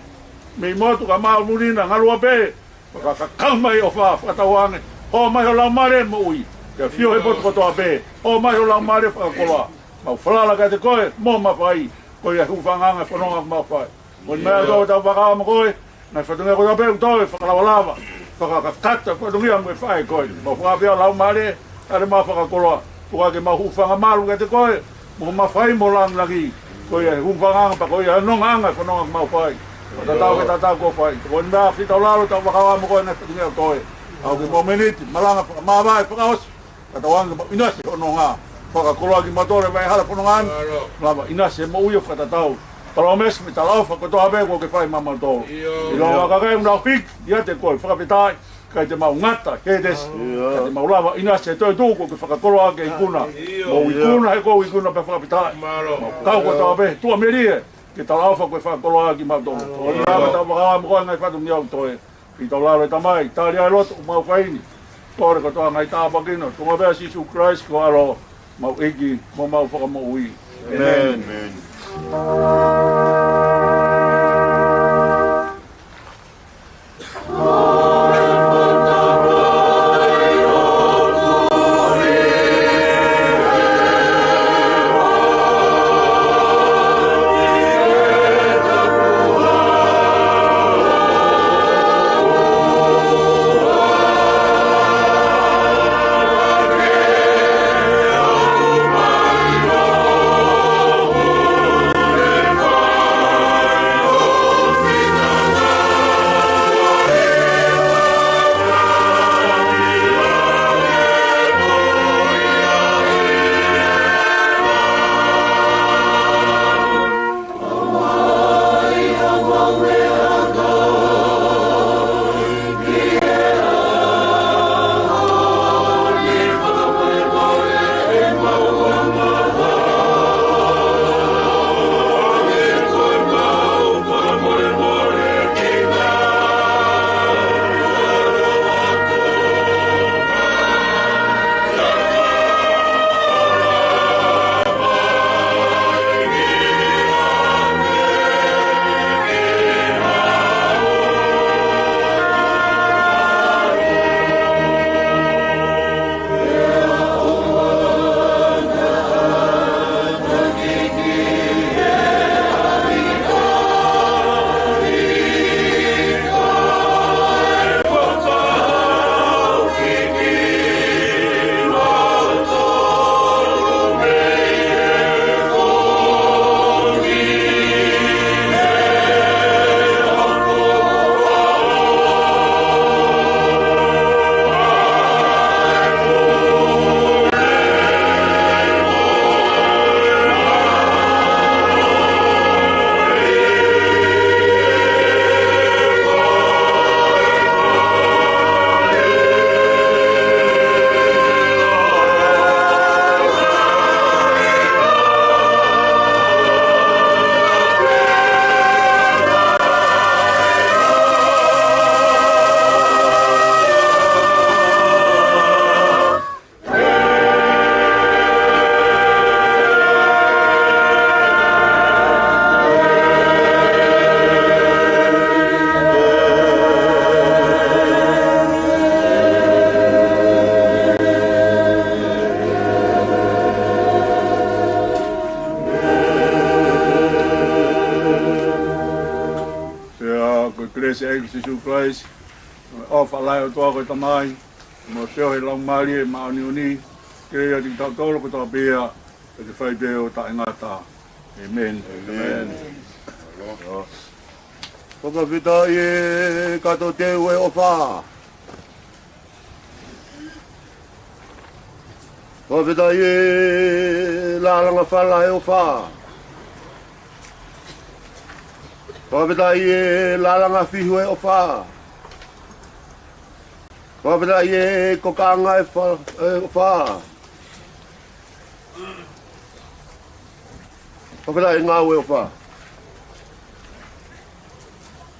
Mei motu, kau mai muli na, ngaluope. Fakakakau mai ʻofa, fakatauange. Hō mai ho Laumālie moʻui. Ke ʻafio he potu kotoa pē. Hō mai ho Laumālie fakakoloa. Mau falala kiate koe, mo ho mafai. Ko ia e hūfangaʻanga e fononga ʻoku mau fai. Ko e meʻa ʻoku tau fakahā mo koe. Ngaahi fatongia kotoa pē ʻoku toe fakalavalava. Fakakakato e fatongia mo e faʻē ko eni. Mau fakapea Laumālie. Hale ma fakakoloa. Tuku ke mau hūfanga malu kiate koe, mo ho mafai mo ho langilangi. Ko ia e hūfangaʻanga pea ko ia e nongaʻanga e fononga ʻoku mau fai. Ko e tatau ke tatau kuo fai. Ko e meʻa Feitaulalo tau fakahā mo koe ngaahi fatongia kotoa. ʻAho ki he momeniti, malanga fakamāvae fakaʻosi. Fakatauange mau ʻinasi hono nonga. Fakakoloa kimautolu he vaʻe hala fononga ni. Lava ʻinasi e moʻui ʻo fakatatau. Palōmesi mo e talaʻofa kotoa pē kuo ke fai maʻamautolu. ʻIlonga kakai ʻoku nau hiki ʻiate koe, fakafetaʻi. ʻIkai te mau ngata, ke te si. Ka te mau lava ʻinasi he toetuʻu kuo ke fakakoloa ki he ikuna. Mo e ikuna he ko e ikuna pē fakafetaʻi. Mau kau kotoa pē, tuʻamelie, ke talaʻofa kuo ke fakakoloa kimautolu. Ko e meʻa ʻoku tau fakahā mo koe ngaahi fatongia ʻoku toe. Feitaulalo e Tamai, tali ʻa e lotu ʻoku mau fai ni. Kole kotoa ngaahi tāpuaki ni, tuʻunga pē ʻia Sīsū Kalaisi ko ho ʻAlo, mau ʻEiki, mo homau Fakamoʻui. ʻĒmeni. Kelesi ʻa e ʻEiki ko Sīsū Kalaisi, ʻofa lahi ʻa e ʻOtua ko e Tamai, mo e feohi ʻa e Laumālie Māʻoniʻoni, ke ʻiate kitautolu kotoa pē, ke fai pē ʻo taʻengata. ʻĒmeni. ʻĒmeni. Fakafetaʻi ē kato teu e ʻofa. Fakafetaʻi ē lālanga fala e ʻofa. Fakafetaʻi ē lālanga fihu e ʻofa. Fakafetaʻi ē kokaʻanga e fa-, e ʻofa. Fakafetaʻi e ngāue ʻofa.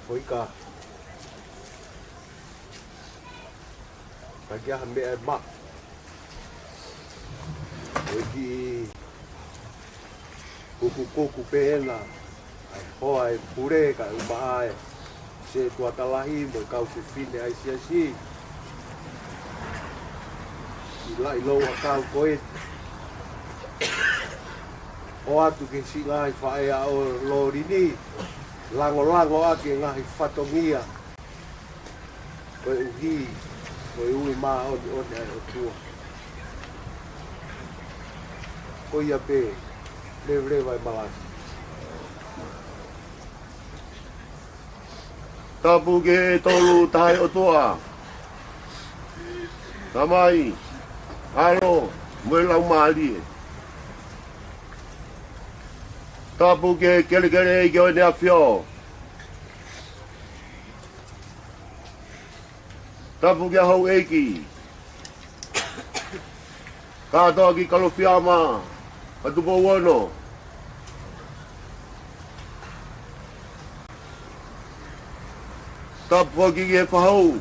ʻOi ka. Ka kia ha meʻa e ma. ʻOi ki kuku kuku pē ena. ʻA e hoa e pule ka u maʻa e se tuatalahi mo e kau fefine ʻa e siasi. ʻI laʻi lou a kau ko e. ʻO atu ke siʻi ngaahi faʻē ʻo lolini. Langolango ʻaki e ngaahi fatongia. Koeʻuhi, ko e ui māʻoniʻoni ʻa e ʻOtua. Ko ia pē, leveleva e malasi. Tapu ki he Tolu Tahaʻi ʻOtua. Tamai, ʻAlo, mo e Laumālie. Tapu ki he kelekele ʻEiki ʻo ʻEne ʻAfio. Tapu ki he houʻeiki. Kātoa ki Kalofiama, ka Tupou Ono. Tapu foki ki he Fahou.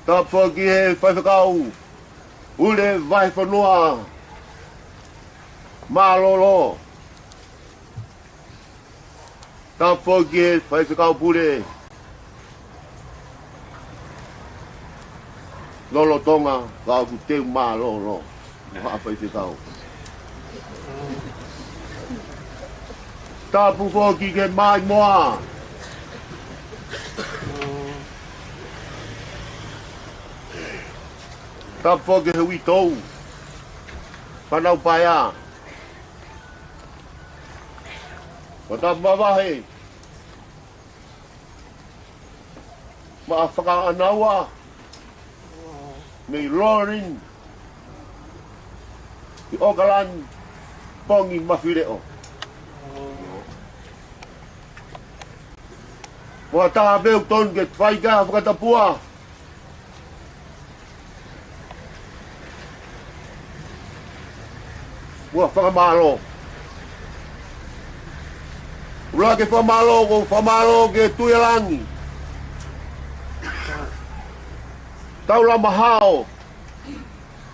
Tapu foki ki he Faifekau Pule Vahefonua Mālōlō. Tapu foki ki he Faifekau Pule Lolotonga, ka ʻoku teu mālōlō. Mo ha faifekau. Tapu foki ki he Maimoa. Tapu foki ki he Uitou. Fānau Paea. Ko tapu mavahe. Maʻa fakaʻanaua. Mei Lorin. ʻI ʻOkalani. Pongimafileʻo. Mo ha taha pē ʻoku tonu ke fai ki ai ha fakatapua. Ua fakamālō. ʻUluaki fakamālō, ko e fakamālō ki he Tuʻi ʻa Langi. Tau lama hao.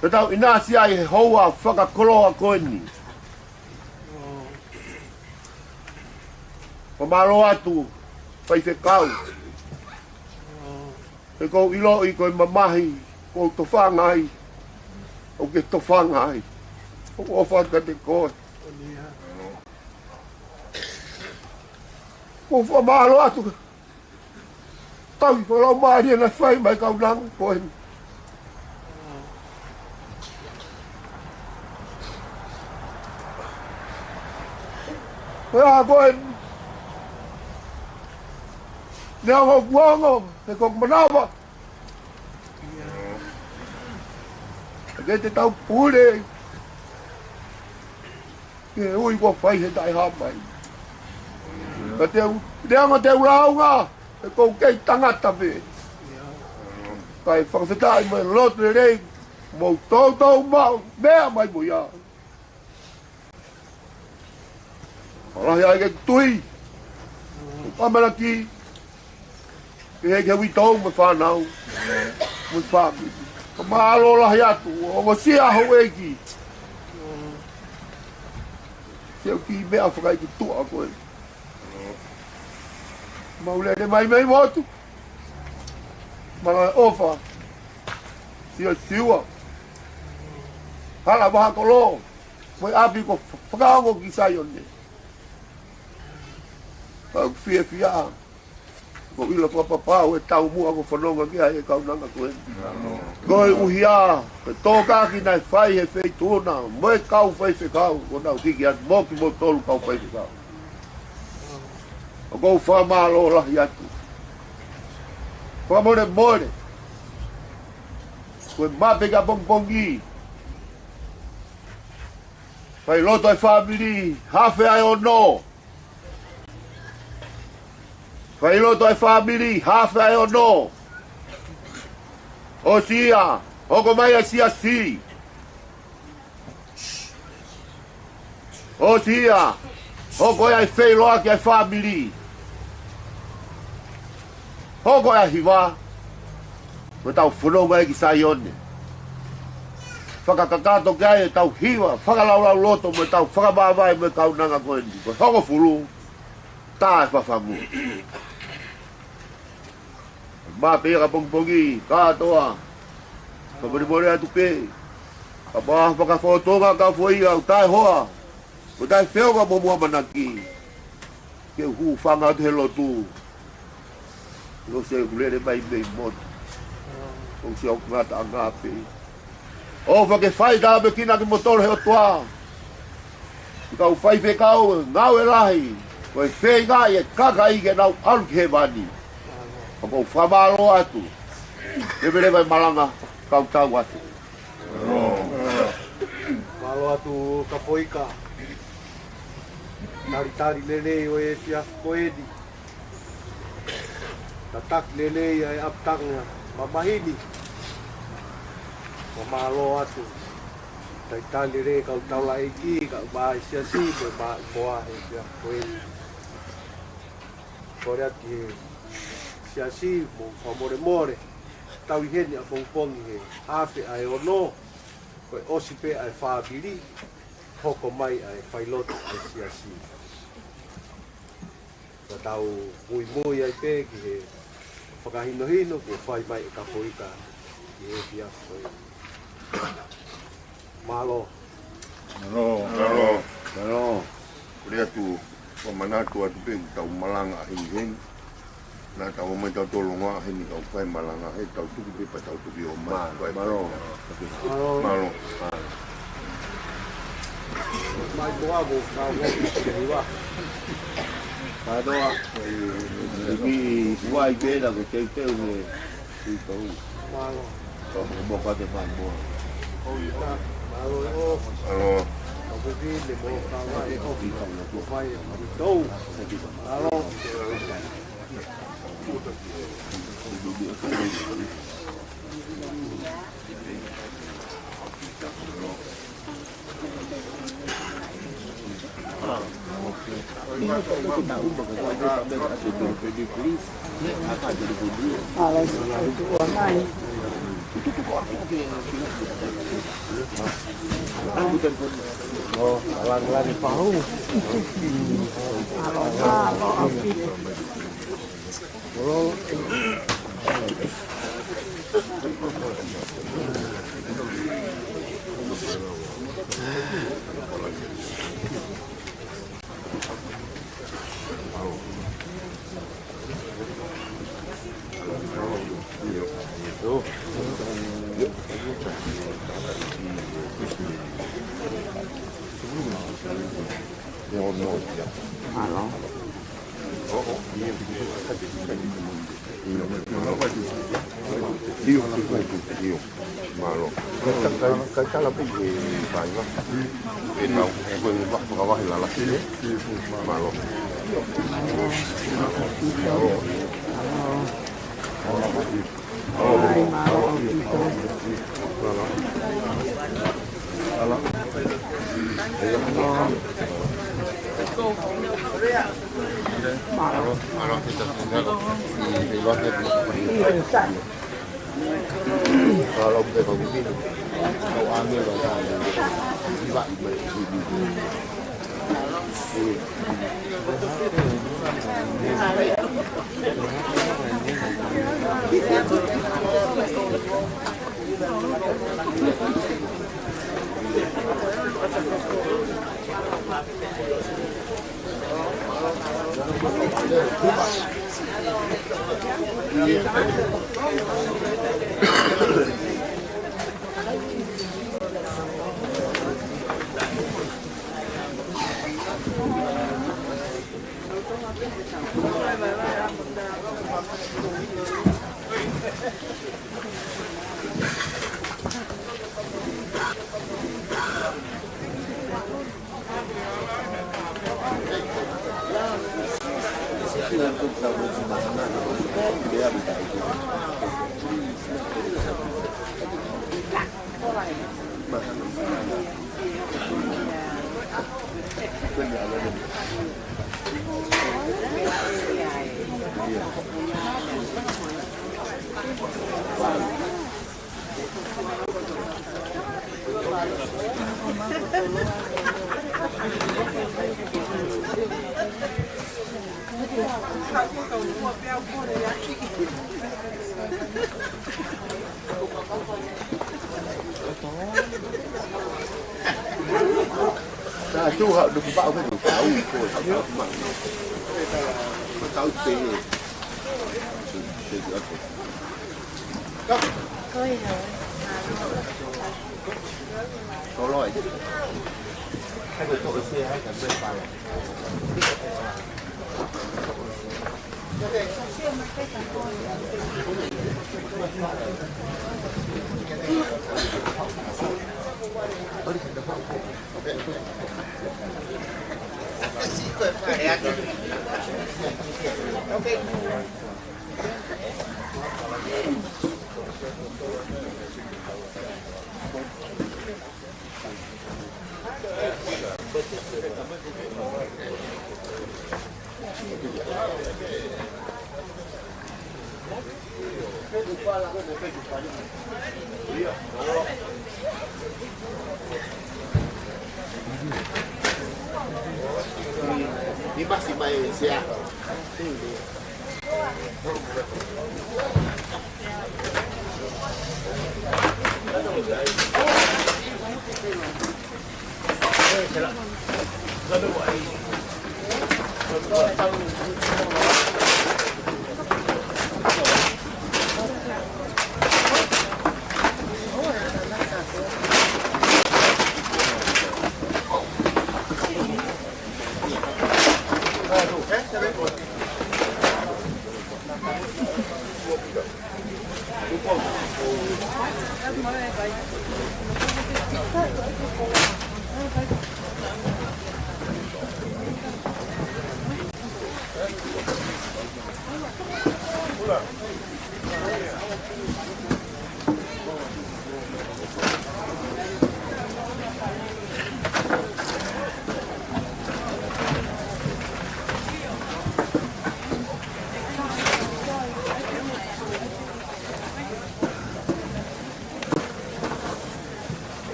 Te tau ʻinasi ai he houa fakakoloa ko eni. Fakamālō atu, faifekau. He ʻoku ou ʻiloʻi ko e mamahi ʻoku ou tofanga ai, ʻoku ke tofanga ai, ʻoku ou ʻofa atu kiate koe. ʻOku ou fakamālō atu. Tauhi fakalaumālie naʻe fai mai kaunanga ko eni. Ko ia ko eni. Neongo kuongo, he ko e manava. Ke te tau pule. Ke ui kuo fai he taʻehāmai. Ka te u, neongo te u lāunga, he ʻoku ou kei tangata pē. Kae fakafetaʻi mo e lotu lelei, mo toutou maʻu, meʻa mai mo ia. Lahi ai ke tui. ʻAmanaki. Ke he ke uitou mo e fānau. Mo e fāmili. Ka mālō lahi atu. Ongosia houʻeiki. Ke u ki meʻa fakaiki tuʻa ko e. Mau lele mai mei motu. Mala ʻofa. Siosiua. Hala Vahakolo. Mo e ʻapi ko Fakaongo ki Saione. Ka ʻoku fiefia, ko e ʻilo fakapapau e taumuʻa ko e fononga ki ai e kaunanga ko eni. Koeʻuhi ko e tokanga naʻe fai he feituʻu na, mo e kau faifekau, ko ʻenau hiki atu mo kimoutolu kau faifekau. ʻOku ou fakamālō lahi atu. Fakamolemole. Ko e mape ki ʻapongipongi. Failoto e fāmili, hafe ʻa e ono. Failoto e fāmili, hafe ʻa e ono. ʻOsi ia, hoko mai ʻa e siasi. ʻOsi ia, hoko ʻa e feʻiloaki ʻa e fāmili. Hoko ʻa e hiva, ko ʻetau fononga ē ki Saione. Fakakakato ki ai ʻetau hiva fakalaulauloto mo ʻetau fakamāvae mo e kaunanga ko eni. Ko e hongofulu, tā e fafangu. Mape ki ʻapongipongi, kātoa. Fakamolemole atu pē. Kapau ʻe fakafofonga ka foʻi au taʻehoa. Ko e taʻefeʻunga mo muʻa ʻamanaki. Ke u hūfanga atu he lotu. Lo se kulele mai mei motu. ʻOku se au ngata anga pē. ʻOfa ke fai tāpuekina kimoutolu he ʻOtua. Kau faifekau, ngāue lahi. Ko e feinga ʻa e kakai ke nau ʻalu ki hēvani. ʻOku ou fakamālō atu. Leveleva e malanga, kau tau atu. Mālō atu Kafoika. Talitali lelei ʻo e efiafi ko eni. Tataki lelei ʻa e ʻapitanga mamahini. Fakamālō atu. Talitali lelei kau taulaʻeiki, kau mā e siasi, mo e mā moa he efiafi ko eni. Kole atu ki he siasi, mo fakamolemole. Tau ʻi heni ʻapongipongi he hafe ʻa e ono. Ko e ʻosi pē ʻa e fāmili, hoko mai ʻa e failoto ʻa e siasi. Ka tau muimui ai pē ki he fakahinohino kuo fai mai ʻe Kafoika ki he efiafi ko eni. Mālō. Mālō. Mālō. Mālō. Kole atu, fakamanatu atu pē ʻoku tau malanga ʻi heni. Naʻa tau mai tau tolonga heni kau fai malanga he tau tuku pē pea tau tuku ʻo mai. Mālō. Mālō. Mālō. Mai ko ʻapo ka ko ki wa. Kātoa. Ki wai pē la ko teuteu he tuitau. Mālō. Ko mo ka te fai mo. Mālō. Mālō. Ko ki le mo ka wai. Ko ki ka mo fai. Tuitau. Mālō. ʻIo, ʻio, ʻio. Mālō. Kai, kai, kai tala pē ke fai nga. E tau, e ko e va, fakavahe lala. Mālō. Mālō. Sa tu ha du ba ko tu tau ko tau ma. Ko tau te. Ko ia. Ko loa. Hai ko to se hai ka se pa.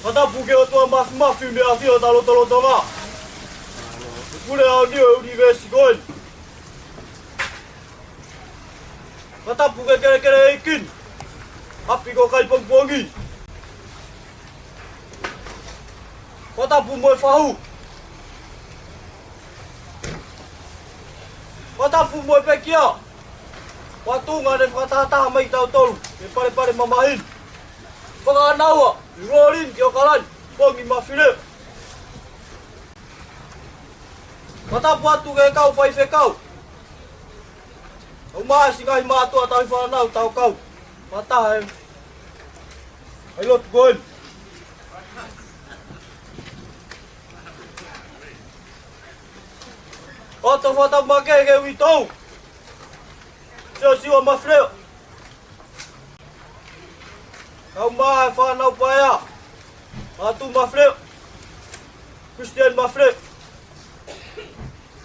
Fakatapu ki he ʻOtua Māfimafi, ʻUniafi ʻo Talotolotonga, ʻi he pule aoniu ʻo e ʻunivēsi ko eni. Fakatapu ki he kelekele ʻeiki ni, ʻapi ko Kaipongipongi. Fakatapu mo e fahu. Fakatapu mo e pekia. Fakatunga ne fakatahataha mai kitautolu he palepale mamahi ni. Fakanaua, Rolin ki ʻOkalani, Pongi Mafile. Fakatapu atu ki he kau faifekau, ʻumaʻā siʻi ngaahi mātuʻa tauhi fānau tau kau fakataha he ʻai lotu ko eni. ʻOatu e fakatapu makehe ki he uitou, Siosiua Mafile, kae ʻumaʻā e fānau paea, Atu Mafile, Christian Mafile.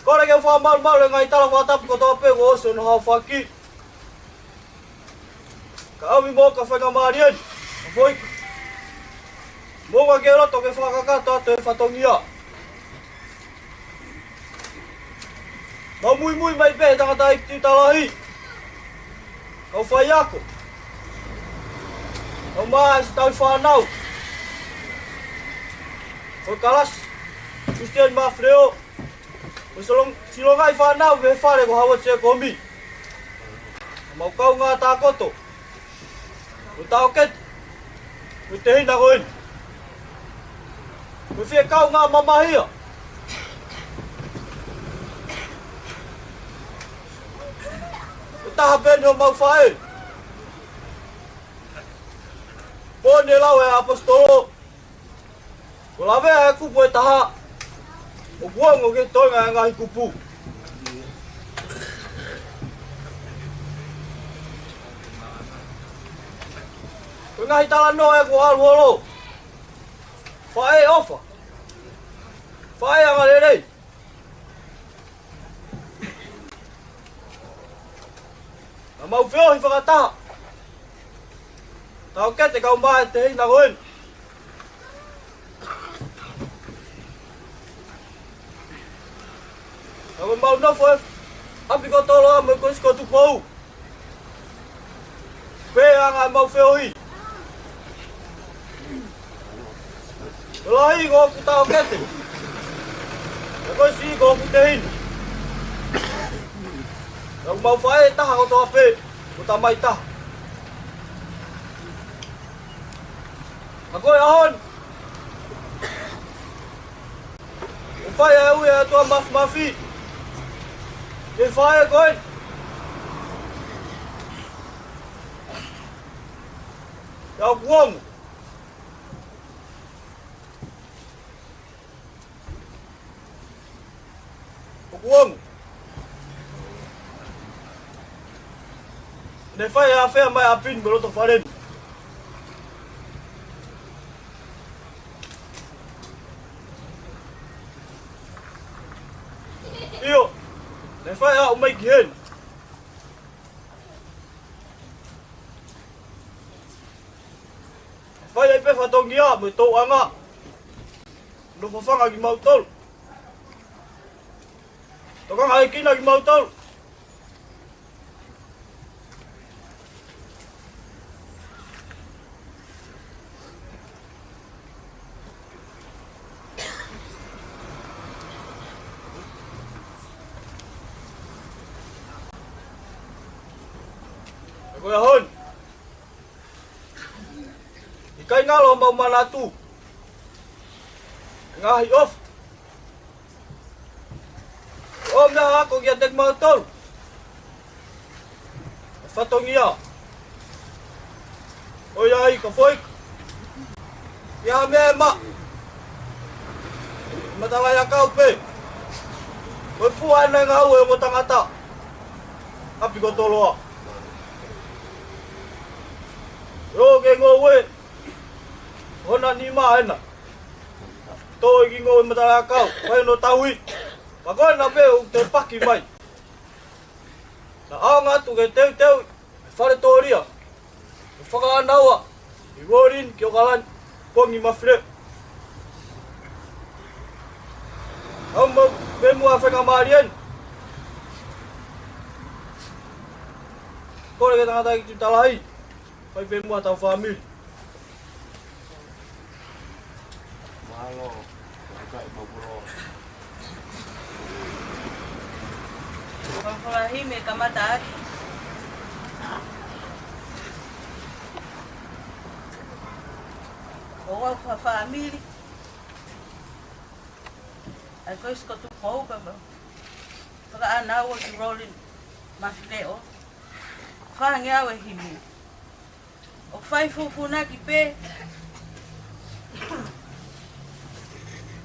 Kole ke u fakamalumalu e ngaahi tala fakatapu kotoa pē kuo ʻosi hono haofaki, kae ʻomi mo ka faingamālie ni, ka foʻi mo ka ke loto ke fakakakato atu e fatongia. Mau muimui mai pē he tangataʻeiki tiuta lahi, kau faiako, ʻumaʻā siʻi tauhi fānau ʻo e kalasi Christian Mafile, ʻo e silong-, silongaʻi fānau he fale ko Howard Sekomi. Mau kaungā tākoto, mo e taʻokete, mo e tehina ko eni, mo e fiekaungā mamahia. Ko e taha pē eni homau faʻē. Pō ne lau e ʻaposetolo, ko e lavea e kupu ʻe taha, ʻoku ongo ki he toenga e ngaahi kupu. Ko e ngaahi talanoa ē kuo ʻalu holo. Faʻē ʻofa. Faʻē angalelei. Naʻa mau feohi fakataha, taʻokete kae ʻumaʻā e tehina ko eni. Naʻa mau nofo he ʻapi ko Toloa mo e Kolisi ko Tupou. Pea ʻa e ngaahi mau feohi, ko e lahi ko hoku taʻokete, pea ko e siʻi ko hoku tehina. Naʻa mau faʻē taha kotoa pē, ko e tamai taha. Ka ko e ʻaho ni, ʻoku fai e ui ʻa e ʻOtua Māfimafi ki he faʻē ko eni. Pea ʻoku ongo. ʻOku ongo. Ne fai e afea mai ʻapi ni mo e loto fale ni. ʻIo, ne fai e aʻu mai ki heni. Fai ai pē fatongia mo e tōʻonga. Nofo fanga kimautolu. Tokangaʻekina kimautolu. Ko e ʻaho ni, ʻikai ngalo homau manatu e ngaahi ʻofa ʻo meʻa ako kiate kimautolu. Fatongia. ʻOiauē, ka foʻi ia mema, matavai ʻakau pē. Ko e fua ʻena e ngāue ʻo e ongo tangata ʻapi ko Toloa. ʻIo, ke ngoue hona nima ʻena. Toe ki ngoue matavai ʻakau, fai hono tauhi. Ka ko ena pē ʻoku te paki mai. Naʻa ʻaonga atu ke teuteu e fale tōlia, ke fakanaua ʻi Rolin ki ʻOkalani. pongi mafile. ʻAu mo pē muʻa fakamālie ni. Kole ke tangata ki tu talahi. Fai pē muʻa tau fāmili. Mālō, ʻikai mau pulo. Folofola himi e kamata ʻaki. ʻOku ou fāmili. ʻAi ko e sikotu pou ka mau. Fakaʻānaua ki Rolin Mafileʻo. Fāngeau e himi. ʻOku fai fufunaki pē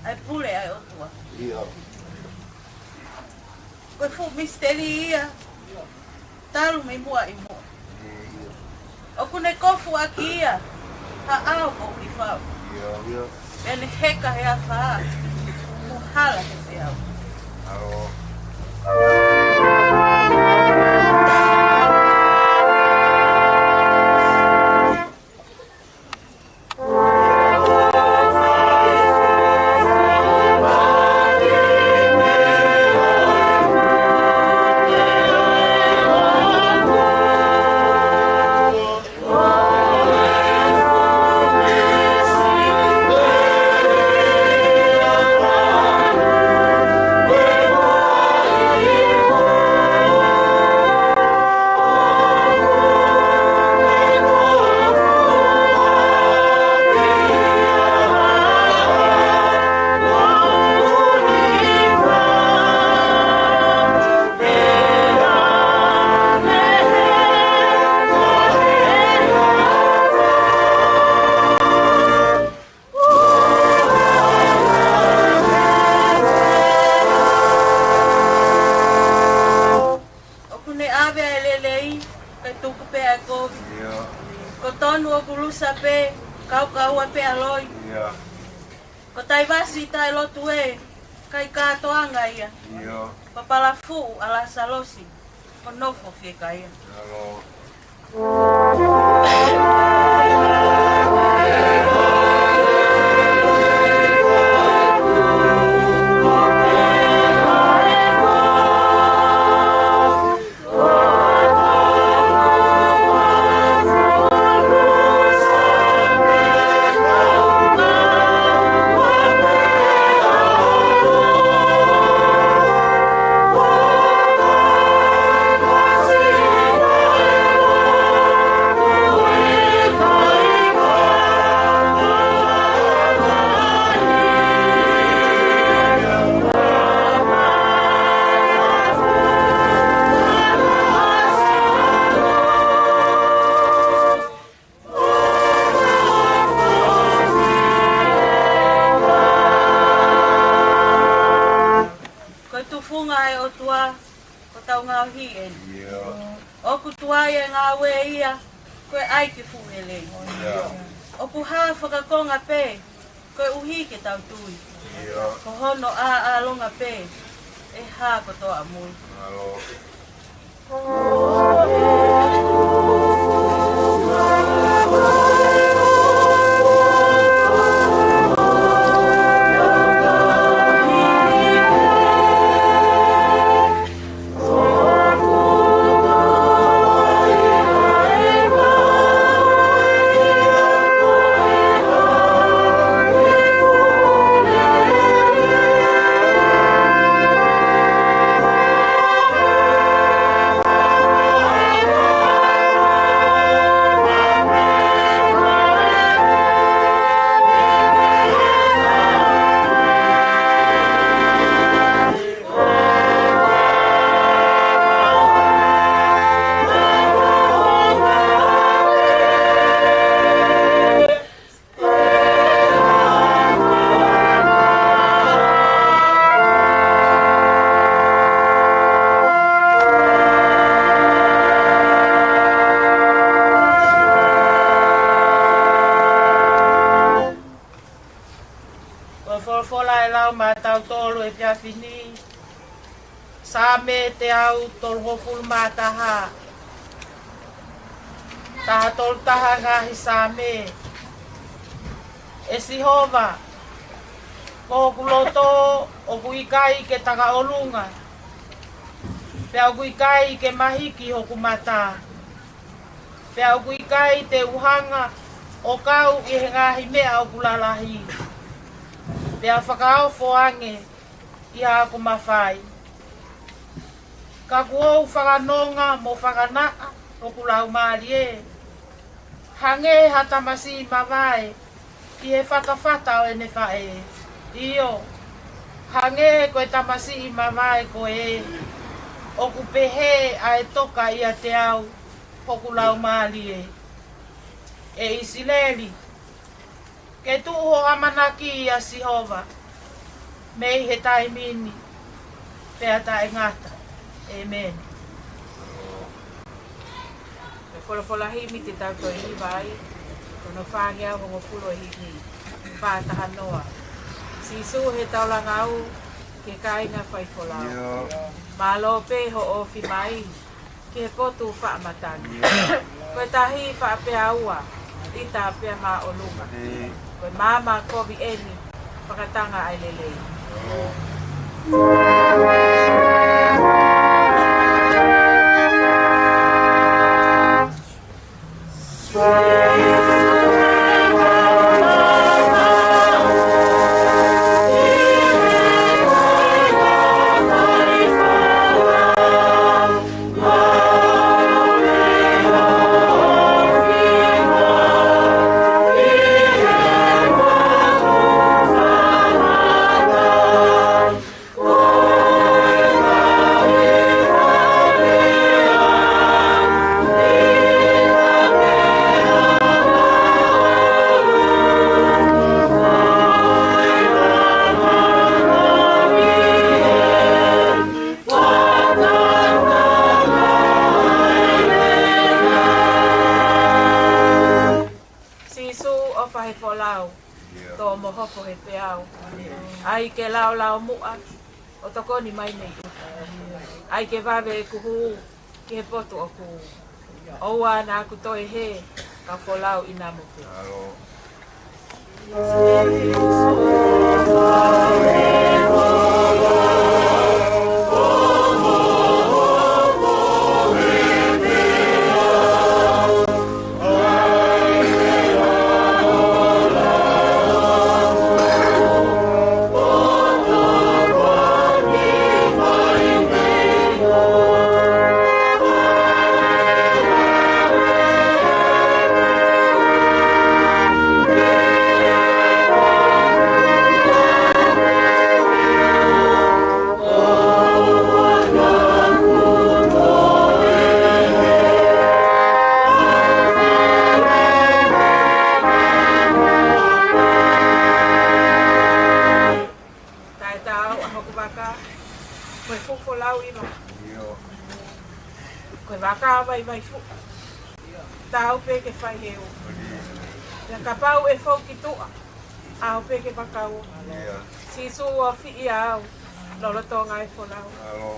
ʻa e pule ʻa e ʻOtua. ʻIo. Ko e fuʻu misiteli ia. Talu mei muʻa ʻi muʻa. ʻIo. ʻOku ne kofu ʻaki ia ha ʻao ko ʻUlifau. ʻIo, ʻio. Pea ne heka he afā, mo hala he peau. ʻAlo. ʻOku ne ʻave ʻa e lelei, kae tuku pē ʻa e kovi. ʻIo. Ko Tonu ʻoku lusa pē, kaukaua pē ʻa Loi. ʻIo. Ko Taivasi taʻe lotu ē, kai kātoanga ia. ʻIo. Papala fuʻu ʻa Lasalosi, ko nofo fiekaia. ʻAlo. Ko e tufunga ʻa e ʻOtua, ko ʻetau ngaohi eni. ʻIo. ʻOku tuai e ngāue ia, ko e ʻai ke fuʻu lelei. ʻIo. ʻOku hā fakakonga pē, koeʻuhi ke tau tui. ʻIo. Ko hono ʻāʻālonga pē, ʻe hā kotoa ʻamui. ʻAlo. Ko e folofola ʻe lau maʻatautolu he efiafi ni, Saame teau toluhongofulu mā taha, taha tolu taha, ngaahi Saame. ʻE Sihova, ko hoku loto ʻoku ʻikai ke takaʻolunga, pea ʻoku ʻikai ke mahiki hoku mata, pea ʻoku ʻikai te u hanga ʻo kau ʻi he ngaahi meʻa ʻoku lalahi, pea fakaofo ange ʻi haʻaku mafai. Ka kuo u fakanonga mo fakanaʻa hoku laumālie, hangē ha tamasiʻi mavae ki he fatafata ʻo ʻene faʻē. ʻIo, hangē ko e tamasiʻi mavae ko ē, ʻoku pehē ʻa e toka ʻiate au hoku laumālie. ʻE ʻIsileli, ke tuʻu ho ʻamanaki ʻia Sihova, mei he taimi ni pea taʻengata. ʻĒmeni. Ko e folofola himi te tau toe hiva ai, ko hono fāngeau hongofulu ʻo e himi, fā taha noa. Sīsū he taulanga au ki he kāinga faifolau. ʻIo. Mālō pē hoʻo ofi mai ki he potu faʻamatangi. ʻIo. Ko e tahi faʻa pea ua, ʻita pea māʻolunga. ʻIo. Ko e maama kovi eni, fakatanga ai lelei. Sīsū ʻofa he folau, ʻio, tō mo hoko he peau. ʻAi ke laolao muʻa, ʻo tokoni mai mei ʻuta. ʻAi ke vave ʻeku hū ki he potu ʻoku ʻoua naʻa ku toe hē, ka folau ʻi namu pē. Tae tāu ʻa hoku vaka, ko e fuʻu folau ʻi vā. ʻIo. Ko e vaka vaivai fuʻu. Tāu pē ke fai he u. Pea kapau ʻe fou ki tuʻa, ʻaho pē ke vaka u. ʻIo. Sīsū ʻoku fiʻi au, lolotonga e folau. ʻAlo.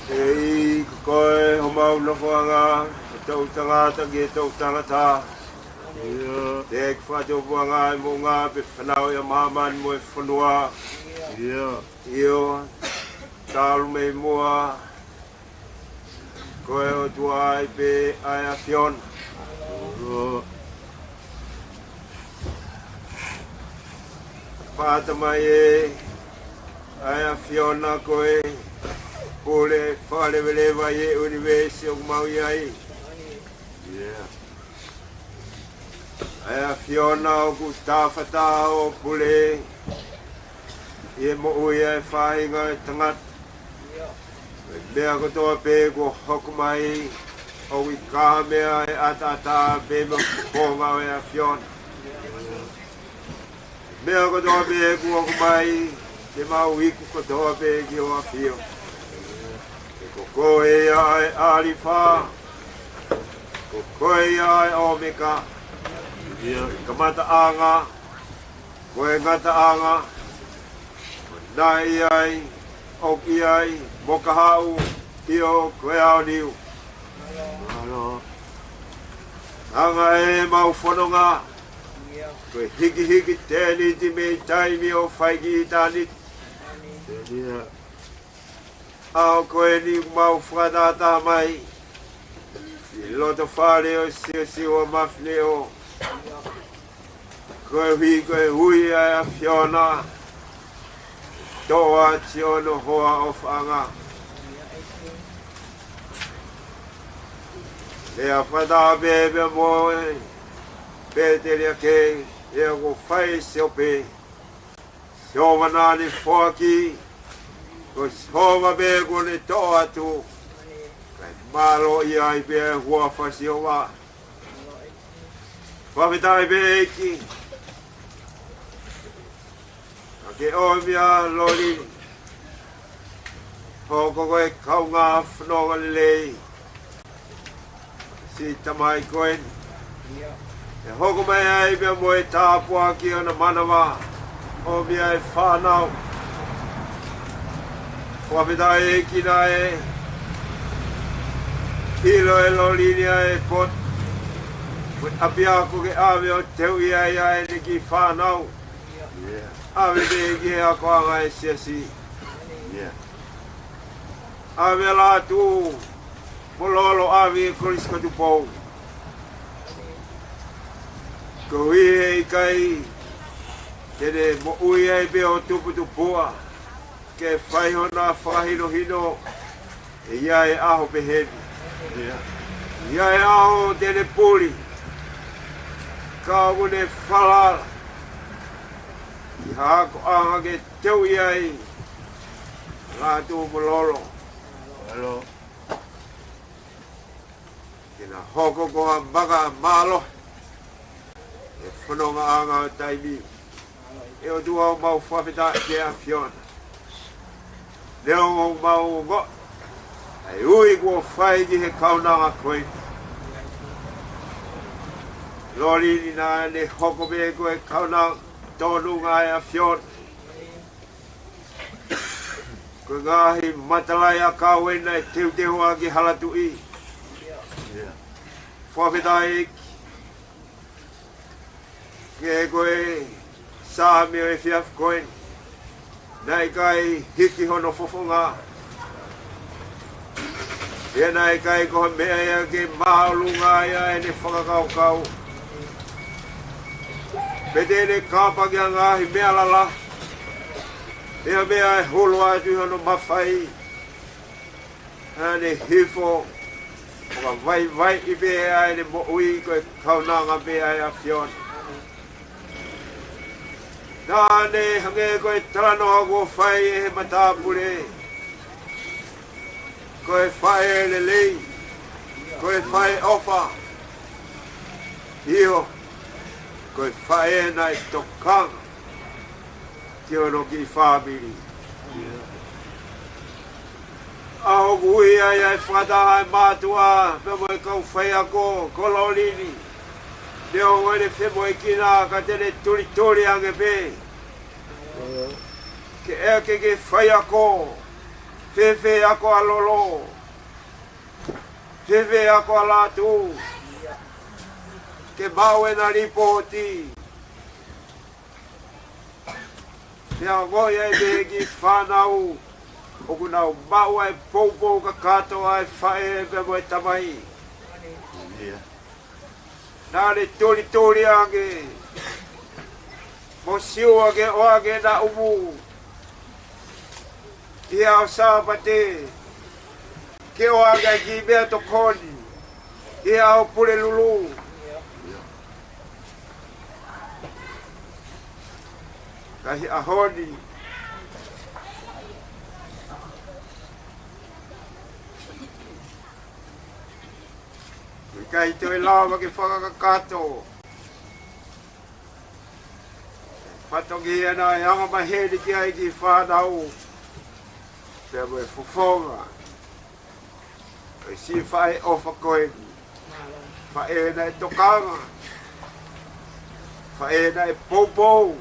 ʻEiki, ko koe homau nofoʻanga, ʻo toʻu tangata ki he toʻu tangata. ʻIo. Teʻeki fakatupu ʻa e ngaahi moʻunga pe fānau ʻi māmani mo e fonua. ʻIo. ʻIo, talu mei muʻa, Ko e ʻOtua ai pē ʻa e ʻAfiona. Pata mai ē, ʻa e ʻAfiona ko e pule fakaleveleva ʻi he ʻunivēsi ʻoku mau ʻi ai. ʻA e ʻAfiona ʻoku tafata ʻo pule ʻi he moʻui ʻa e faʻahinga ʻo e tangata. Ko e meʻa kotoa pē kuo hoko mai, ʻoku ʻikai ha meʻa ʻe ʻataʻatā pē mo e fofonga ʻo e ʻAfiona. Meʻa kotoa pē kuo hoko mai, te mau iku kotoa pē ki hoʻo ʻafio. He ko koe ia ʻa e ʻAlifa, ko koe ia ʻa e ʻOmeka, ko e kamataʻanga, ko e ngataʻanga, ko e naʻe ʻi ai, ʻoku ʻi ai, mo ka haʻu, ʻio ko e aoniu. Hanga ʻe heʻemau fononga, ko e hikihiki tēniti mei taimi ʻo fai ki ʻitāniti. ʻAho ko eni ʻoku mau fakatahataha mai ʻi loto fale ʻo Siosiua Mafileʻo. Koeʻuhi ko e ui ʻa e ʻAfiona, toʻo atu hono hoa ʻofaʻanga. Lea fakataha pē pea mo e pēteliake, ʻe ʻoku fai siope. Sihova naʻa ne foaki, ko Sihova pē kuo ne toʻo atu. Kae mālō ʻi ai pē ʻa e huafa Sihova. Fakafetaʻi pē ʻEiki. Ka ke ʻomi ʻa Lolini, hoko ko e kaungā fononga lelei siʻi tamai ko eni. ʻE hoko mai ai pea mo e tāpuaki ʻo ʻena manava, ʻomi ʻa e fānau. Fakafetaʻi ʻEiki naʻe ʻilo ʻe Lolini ʻa e potu mo e ʻapiako ke ʻave ʻo teuʻi ai ʻa ʻene kiʻi fānau. ʻAve pē ki he akoʻanga ʻa e siasi. ʻAve ʻa Lātū mo Lolo, ʻave Kolisi ko Tupou. Koeʻuhi he ʻikai te ne moʻui ai pē ʻo tuputupuʻa ke fai hona fakahinohino, ʻe ʻi ai e ʻaho pehē ni. ʻI ai e ʻaho te ne puli, ka ʻoku ne falala ki ha akoʻanga ke teuʻi ai Lātū mo Lolo. Ke na hoko ko ha maka mālohi he fonongaʻanga ʻo taimi. ʻE ʻOtua, ʻoku mau fakafetaʻi ki he ʻAfiona. Neongo ʻoku mau ongoʻi ʻa e ui kuo fai ki he kaunanga ko eni, Lolini naʻa ne hoko pē ko e kaunanga tōnunga ʻa e ʻAfiona. Ko e ngaahi matalaʻiʻakau ʻena ʻe teuteu ʻaki hala tuʻi. Fakafetaʻi ʻEiki, ke ko e Saame ʻo e efiafi ko eni, naʻe ʻikai hiki hono fofonga. Pea naʻe ʻikai ko ha meʻa ia ke māʻolunga ai ʻa ʻene fakakaukau. Pe te ne kapa ki ha ngaahi meʻa lalahi, pe ha meʻa ʻe hulu atu ʻi hono mafai. Naʻa ne hifo ʻo ka vaivaiʻi pē ʻa ʻene moʻui ko e kaunanga pē ʻa e ʻAfiona. Naʻa ne hangē ko e talanoa kuo fai ʻe he matāpule, ko e faʻē lelei, ko e faʻē ʻofa. ʻIo, ko e faʻē naʻe tokanga ki hono kiʻi fāmili. ʻA hoku ui ai ʻa e fakataha ʻa e mātuʻa pea mo e kau faiako, ko Lolini, neongo ʻene femoʻuekina ka te ne tulituli ange pē. Ke ʻeke ki he faiako, fēfē ako ʻa Lolo, fēfē ako ʻa Lātū, ke maʻu ʻena lipooti. Pea ongoʻi ai pē ki he fānau ʻoku nau maʻu ʻa e poupou kakato ʻa e faʻē pea mo e tamai. Naʻa ne tulituli ange mo Siua ke ʻoange ʻena ʻumu ʻi he ʻaho Sāpate, ke ʻoange ʻa e kiʻi meʻatokoni ʻi he ʻaho Pulelulu. Ka ʻi he ʻaho ni, ʻoku ʻikai toe lava ke fakakakato fatongia naʻe anga maheni ki ai e kiʻi fānau pea mo e fofonga ʻo e siʻi faʻē ʻofa ko eni. Faʻē naʻe tokanga, faʻē naʻe poupou.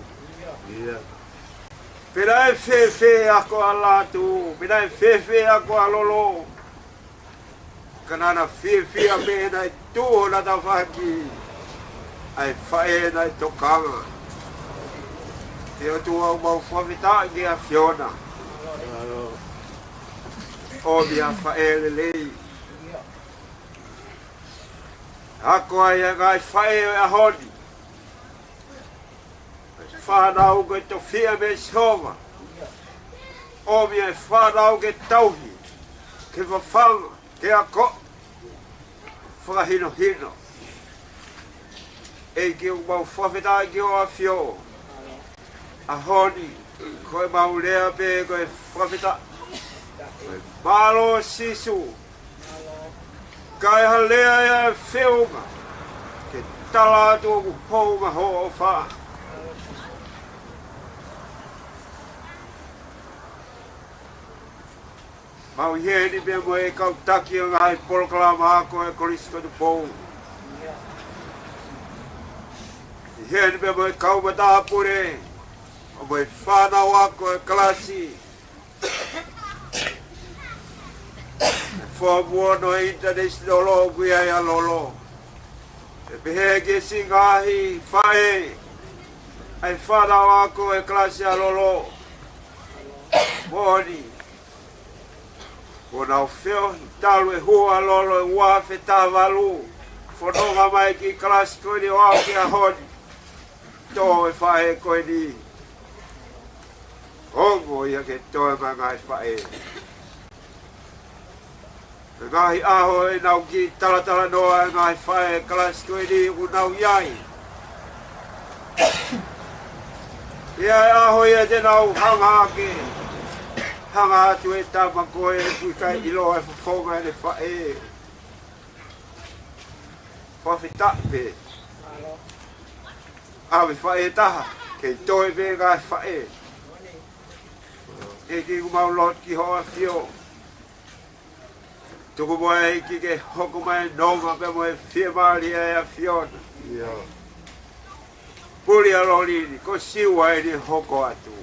Pea naʻe fēfē ako ʻa Lātū, pea naʻe fēfē ako ʻa Lolo. Ka naʻa na fiefia pē naʻe tuʻu hona tafaʻaki ʻa e faʻē naʻe tokanga. ʻE ʻOtua, ʻoku mau fakafetaʻi ki he ʻAfiona. ʻOmi ha faʻē lelei. Ako ai ʻa e ngaahi faʻē ʻo e ʻaho ni. Fānau ko e tofiʻa mei Sihova. ʻOmi ʻa e fānau ke tauhi, ke fafanga, ke ako, fakahinohino. ʻEiki, ʻoku mau fakafetaʻi ki ho ʻAfio. ʻAho ni, ko ʻemau lea pē ko e fakafetaʻi. Mālō Sīsū. Kae ʻai ha lea ia ʻe feʻunga ke tala atu ʻoku hounga hoʻo ʻofa. Mau ʻi heni pea mo e kau taki ʻo e ngaahi polokalama ako ʻa e Kolisi ko Tupou. ʻI heni pea mo e kau matāpule, pea mo e fānau ako ʻa e kalasi. Fō muono ʻi he ʻInitanēsinale ʻoku ʻi ai ʻa Lolo. ʻE pehē ki he siʻi ngaahi faʻē ʻa e fānau ako ʻa e kalasi ʻa Lolo. Moʻoni. Kuo nau feohi talu e hū ʻa Lolo ʻi he ua afe taha valu. Fononga mai ki he kalasi ko eni ʻo aʻu ki he ʻaho ni. Tō e faʻē ko eni. Ongo ia ke tō e ngaahi faʻē. Ko e ngaahi ʻaho ʻenau kiʻi talatalanoa e ngaahi faʻē kalasi ko eni ʻoku nau ʻi ai. ʻI he ʻaho ia te nau hanga hake, hanga atu e tama ko ē ʻoku ʻikai ʻiloa e fofonga ʻene faʻē. Fakafetaʻi pē. ʻAve faʻē ʻe taha, kei toe pē ngaahi faʻē. ʻEiki, ʻoku mau lotu ki ho ʻAfio. Tuku muʻa ʻEiki ke hoko mai e nonga pea mo e fiemālie ʻa e ʻAfiona. Puli ʻa Lolini, ko Siua eni ʻe hoko atu.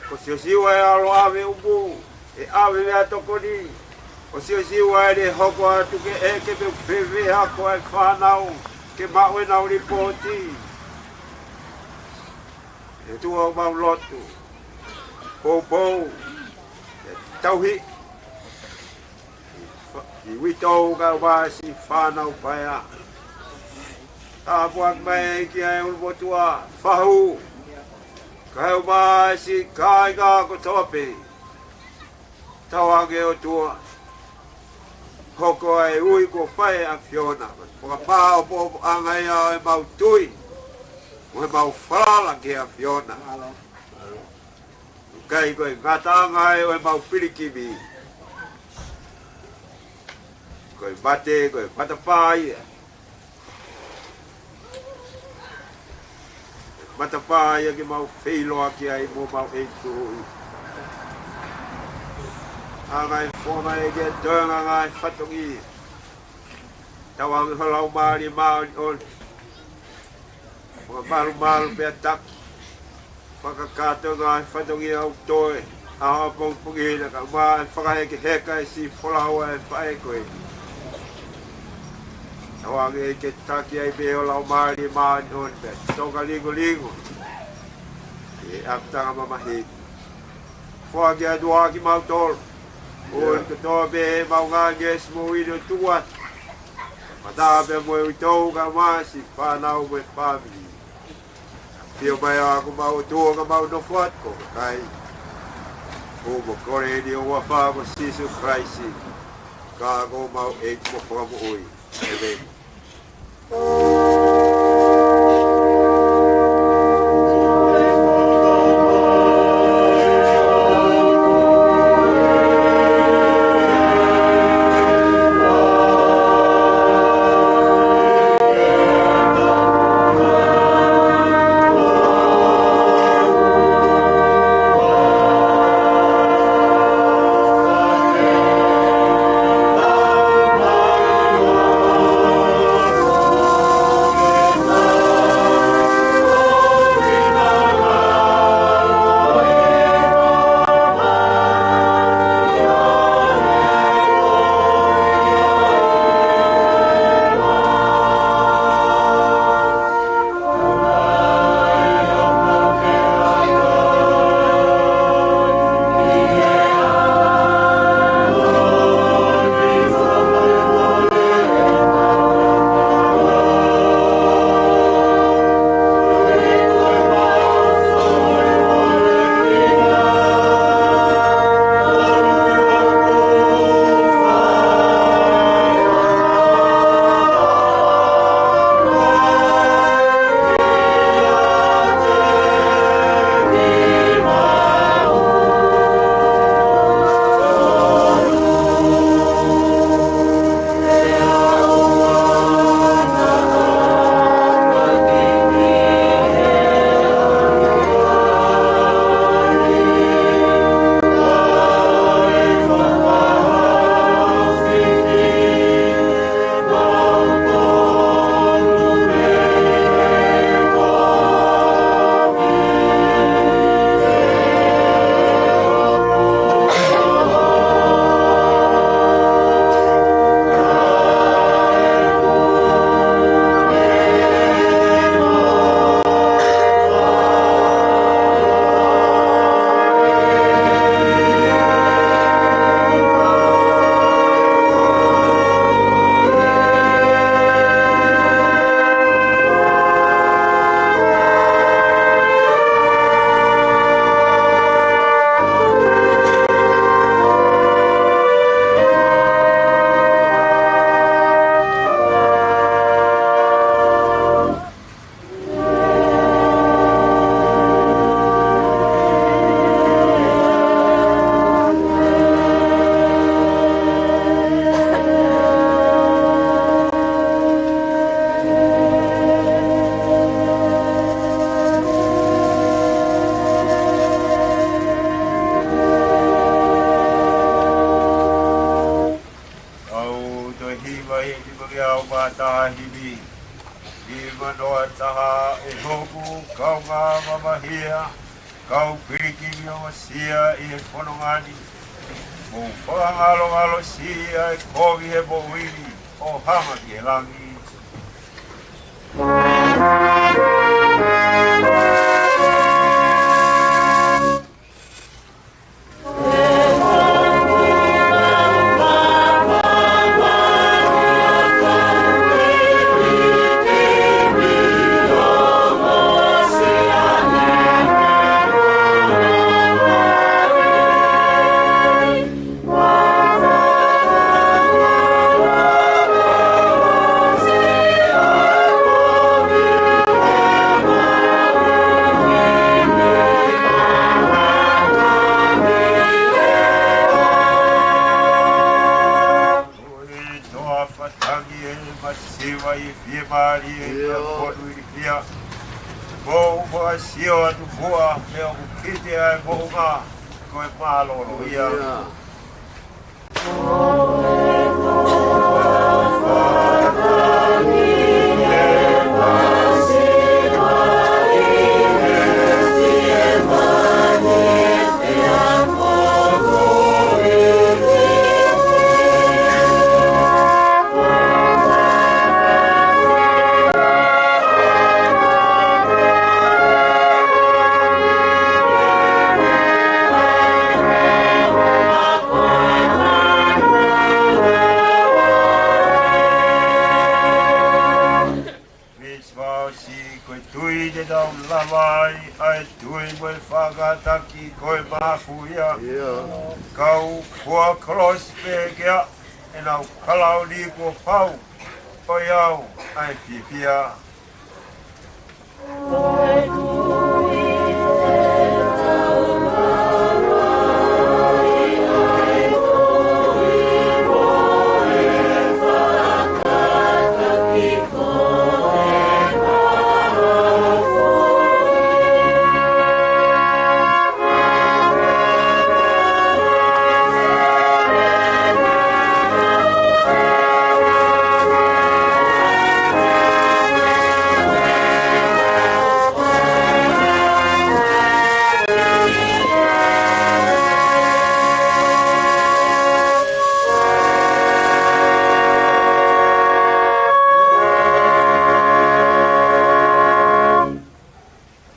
Ko Siosiua ʻe ʻalu ʻo ʻave ʻumu, ʻe ʻave meʻatokoni. Ko Siosiua eni ʻe hoko atu ke ʻeke pe ʻoku fēfē ako ʻa e fānau, ke maʻu ʻenau lipooti. ʻE ʻOtua, ʻoku mau lotu. Poupou. ʻE tauhi. ʻI uitou kae ʻumaʻā siʻi fānau paea. Tāpuaki mai ʻEiki ʻa e ʻulumotuʻa, fahu. Kae ʻumaʻā siʻi kāinga kotoa pē. Tauange ʻOtua. Hoko ʻa e ui kuo fai ʻe he ʻAfiona. Fakamāʻopoʻopo ange ia ʻo ʻemau tui. Mo ʻemau falala ki he ʻAfiona. ʻIkai ko e ngataʻanga ia ʻo ʻemau pilikimi. Ko e mate, ko e matapā ia. Matapā ia ke mau feʻiloaki ai mo ʻemau ʻEiki. ʻA e ngaahi fofonga ʻEiki ʻe toenga ngaahi fatongia. Tauange ho Laumālie Māʻoniʻoni. Fakamalumalu pea taki. Fakakakato e ngaahi fatongia ʻoku toe. ʻApongipongi na kae ʻumaʻā e fakahekeheka e siʻi folau ʻa e faʻē ko eni. Tauange ke taki ai pē ho Laumālie Māʻoniʻoni pea toka lingolingo. ʻI he ʻapitanga mamahi. Foaki atu ʻa kimautolu. ʻOi kotoa pē ʻemau ngaahi ngeʻesi mo ʻilo tuat. Mata pē mo e uitou ka masi fānau mo e fāmili. Sio mai ʻa ko mau ʻOtua ka mau nofo atu ko kakai. Ko mau kole ni ʻi ho huafa ko Sīsū Kalaisi. Ka ko mau ʻEiki mo Fakamoʻui. ʻĒmeni. Kau toe hiva ʻi he nima ngeau mā taha himi. Nima noa taha. ʻE hoku kaungā mamahia, kau pilikimi ʻo ʻosia ʻi he fononga ni. Mou fakangalongalosia e kovi he moʻui ni ʻo hanga ki he langi. Ko e toafa tangi ʻe masiva ʻi he fiemālie ʻi he fonu ilifia. Mou fakasio atu muʻa he ʻoku kite ʻa e moʻunga ko e mālōlō ia. Tui te tau lava ai ʻa e tui mo e fakataki ko e mafu ia. Ia. Kau fua kolosi pē ke ʻa e nau kalauni kuo pau. Ko ia au ʻa e fiefia.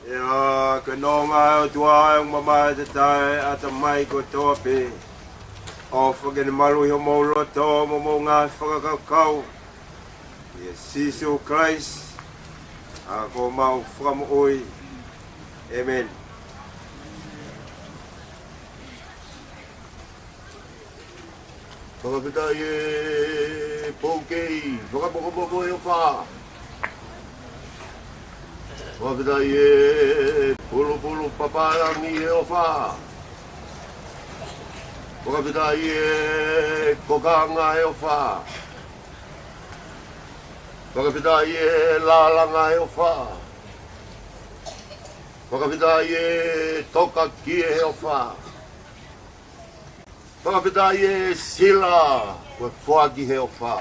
Ia, ke nonga ʻa e ʻOtua ʻe mamae te tae ʻatamai kotoa pē. ʻOfa ke ne maluʻi homou loto mo hoʻomou ngaahi fakakaukau. ʻIa Sīsū Kalaisi, ʻa ko homau Fakamoʻui. ʻĒmeni. Fakafetaʻi e poukei fakamokomoko ʻa e ʻofa. Fakafetaʻi e pulupulu papalangi ʻa e ʻofa. Fakafetaʻi e kokanga ʻa e ʻofa. Fakafetaʻi e lālanga ʻa e ʻofa. Fakafetaʻi e tokakia ʻa e ʻofa. Fakafetaʻi e sila ko e foaki ʻe he ʻofa.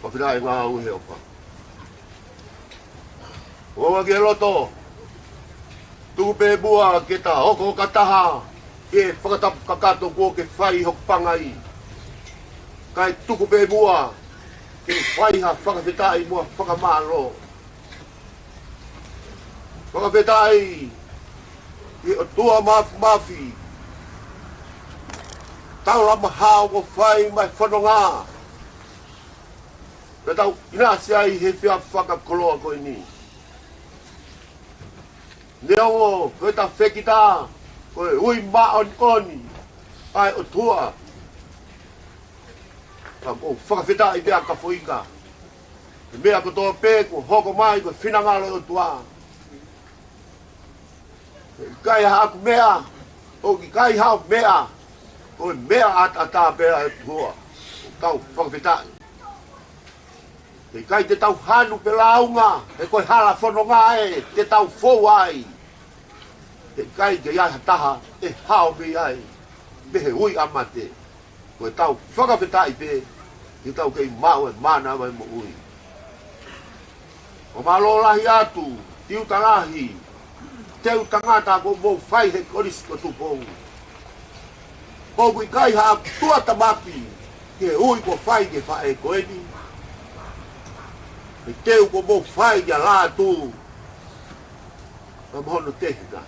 Fakafetaʻi e ngāue ʻa e ʻofa. ʻOua ke loto. Tuku pē muʻa ke ta hoko fakataha ki he fakatapu kakato kuo ke fai hoku pangai. Kae tuku pē muʻa ke fai ha fakafetaʻi mo ha fakamālō. Fakafetaʻi ki he ʻOtua Māfimafi. Taulama hao kuo fai mai fononga. Pea tau ʻinasi ai he efiafi fakakoloa ko eni. Neongo ko e ta fekita ko e ui māʻoniʻoni ʻa e ʻOtua. Ka ʻoku ou fakafetaʻi pea ka foʻi ka. He meʻa kotoa pē kuo hoko mai ko e finangalo ʻo e ʻOtua. ʻIkai haʻaku meʻa, ʻoku ʻikai haʻo meʻa, ko e meʻa ʻataʻatā pē ʻa e ʻOtua. Kau fakafetaʻi. He ʻikai te tau hanu pe lāunga, he ko e hala fononga ē te tau fou ai. He ʻikai ke ʻi ai ha taha ʻe hao mei ai, mei he ui ʻa mate. Ko e tau fakafetaʻi pē, ke tau kei maʻu e mānava ʻo e moʻui. ʻOku mālō lahi atu, Tiuta Lahi, teu tangata kuo mou fai he Kolisi ko Tupou. ʻOku ʻikai haʻaku tuʻutāmaki ki he ui kuo fai ki he faʻē ko eni. He teu kuo mou fai kia Lātū. Ka mo hono tehina.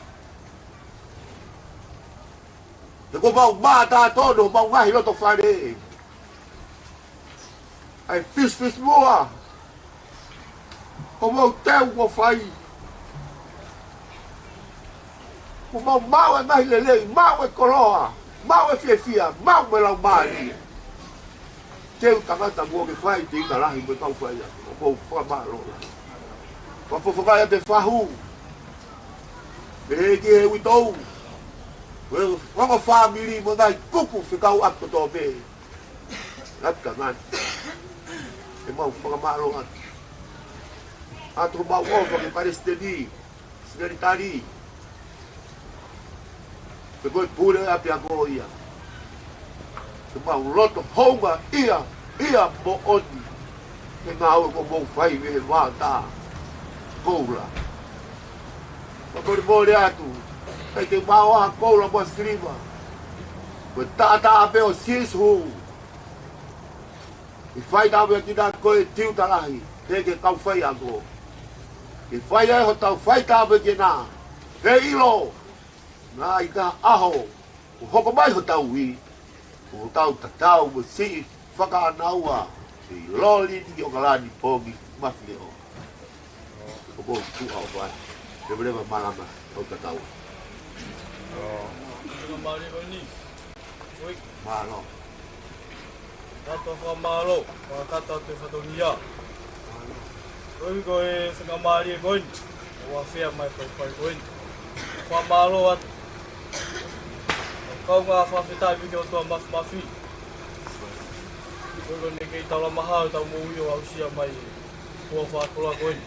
He kuo mau mātā tonu homau ngaahi loto fale. ʻAi fisifisi muʻa. Ko mau teu kuo fai. Kuo mau maʻu e ngaahi lelei, maʻu e koloa, maʻu e fiefia, maʻu mo e laumālie. Teu tangata kuo ke fai, Tiuta Lahi mo e kau fai atu. ʻOku ou fakamālō lahi. Fakafofongaʻi atu e fahu. Pehē ki he uitou. Ko e ongo fāmili mo e ngaahi kupu fekauʻaki kotoa pē. Ngaahi tangata. ʻOku mau fakamālō atu. ʻOatu homau ʻofa ki he palesiteni, sekelitali. Pea ko e pule ʻapiako ia. Ke mau loto houngaʻia, ʻia moʻoni. He ngāue kuo mou fai mei he vaotā koula. Fakamolemole atu, ʻikai ke mau ʻā koula mo siliva. Ko e taʻataʻa pē ʻo Sīsū. ʻI he faitāpuekina ko e Tiuta Lahi, pea ki he kau faiako. ʻI he fai ai hotau faitāpuekina, he ʻilo, naʻa ʻi ha ʻaho, ʻo hoko mai hotau ui, ʻo hotau tatau mo siʻi fakaʻānaua, ʻi Lolini ʻOkalani Pongi Mafileʻo. ʻO Ko tuʻa ʻo fai. Leveleva malanga ʻo tatau. Fakamālō ko eni. Ui. Mālō. Tato fakamālō, fakakata atu e fatongia. Ui ko e fakamālō ko eni. ʻO afea mai fai fai ko eni. Fakamālō atu. Kaungā fakafetaʻi ki he ʻOtua Mafimafi. Ui ko eni kei tau lamaha ʻo tau moʻui ʻo aʻusia mai e kua fakakoloa ko eni.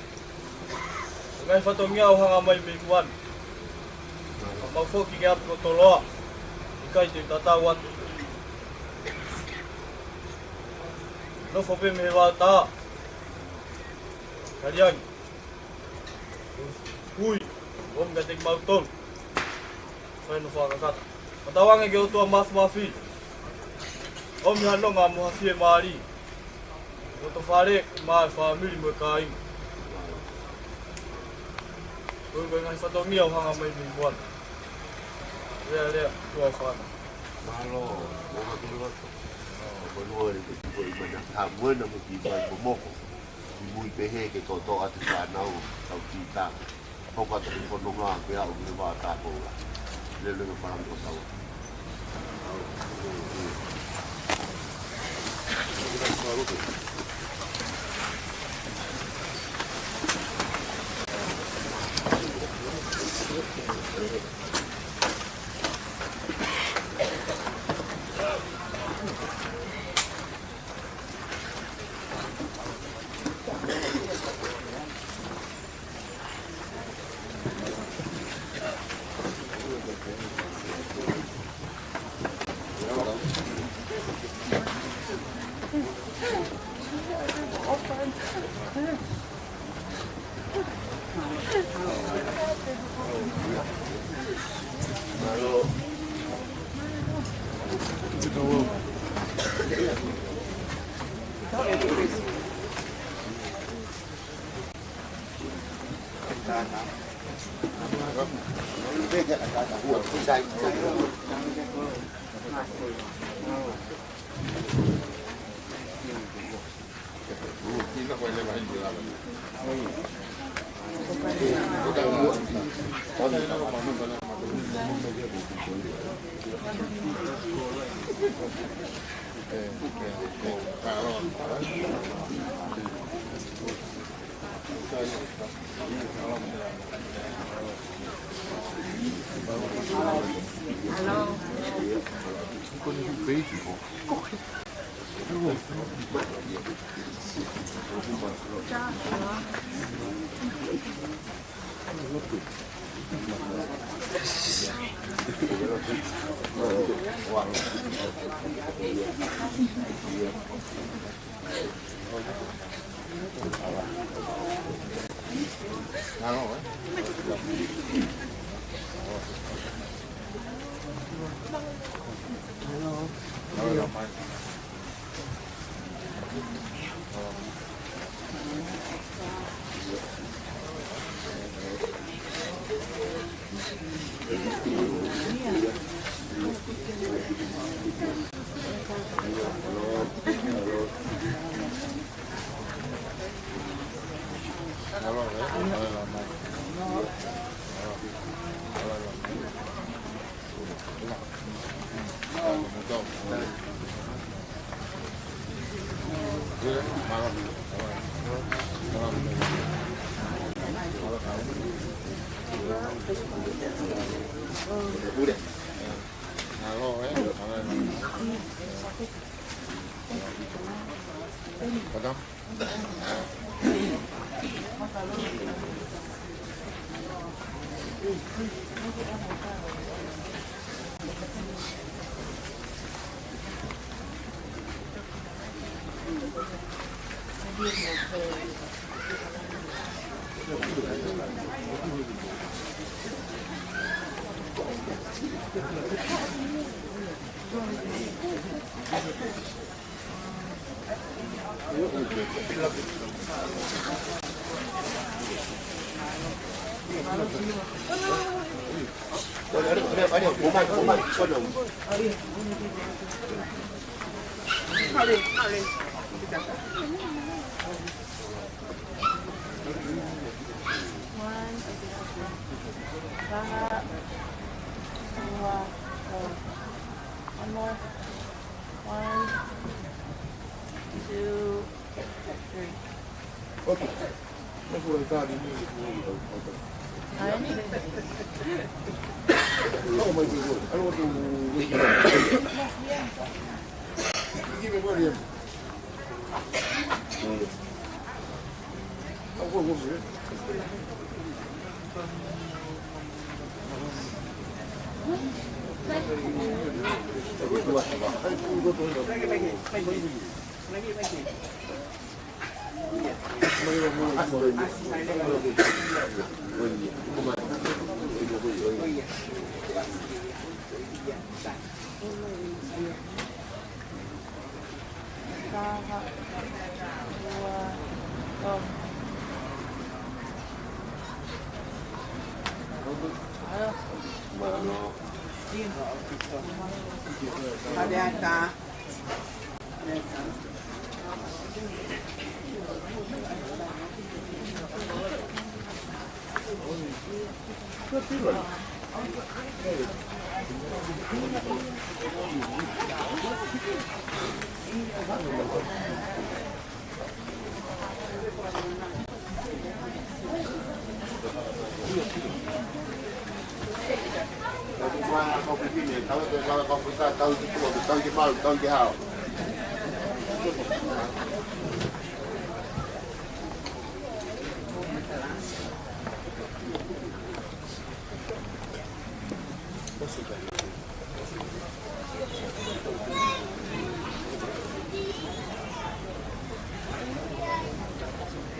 Ngaahi fatongia ʻoku hanga mai mei muʻa ni. Ka mau foki ki ʻapi ko Toloa. ʻIkai te u tatau atu. Nofo pē mei he vaotā. Kaliangi. Ui. ʻOmi kiate kimautolu. Fai hono fakakata. Fakatauange ki he ʻOtua Mafimafi. ʻOmi ha nonga mo ha fiemālie. Loto fale, mo e fāmili mo e kāinga. Ko e ngaahi fatongia ʻoku hanga mai mei muʻa ni. Lea, lea, tuʻa fana. Mālō, mo ka kei loto. Ko e noa le ke tuko i mana. Ha muena mo ki mai ko moko. Ki mui pehē ke kotoa atu fānau, tau ki tā. Hoko atu ki he fononga ke aʻu ki he vā tākoula. Lele me palangi ko tau.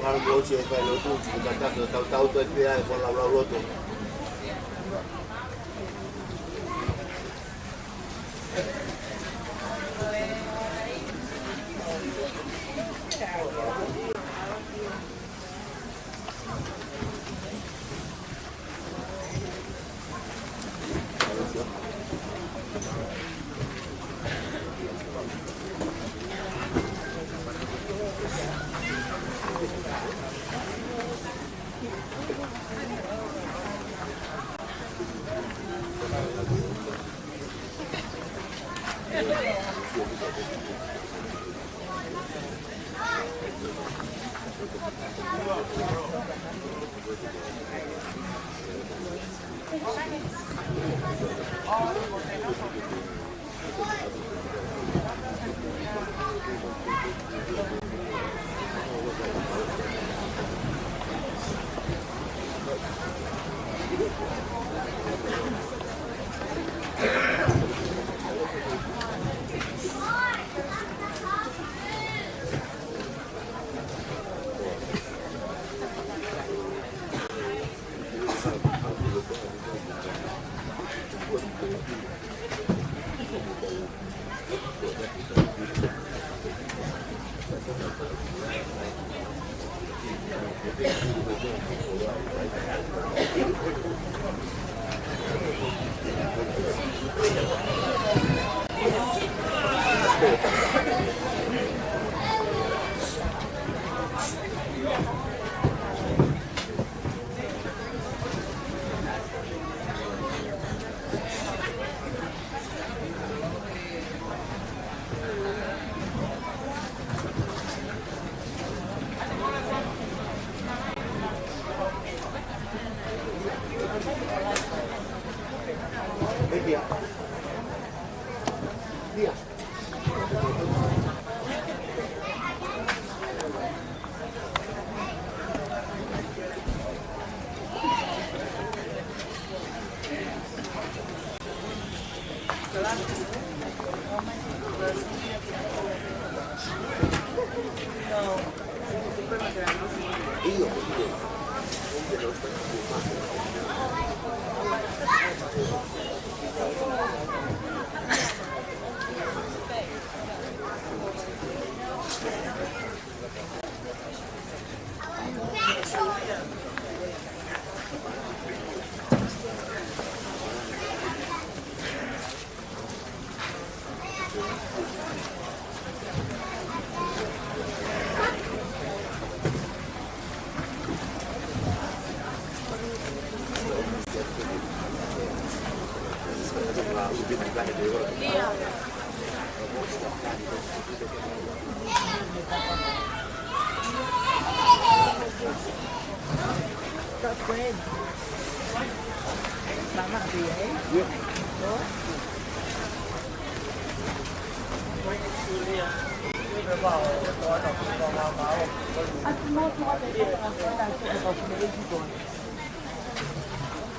Mālō mo e fai lotu, ko e tau, tau, tau, tau, tau, tau, tau, tau, tau, tau, tau, tau, tau,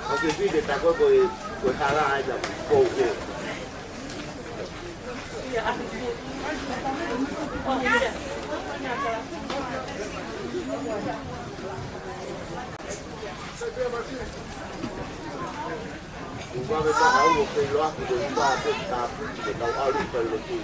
Ake pide tako ko e, ko e hala ai na kou ke. Ua me taha ua ke loa ki ko i pa pe ta pu ke tau alu ka lo tu.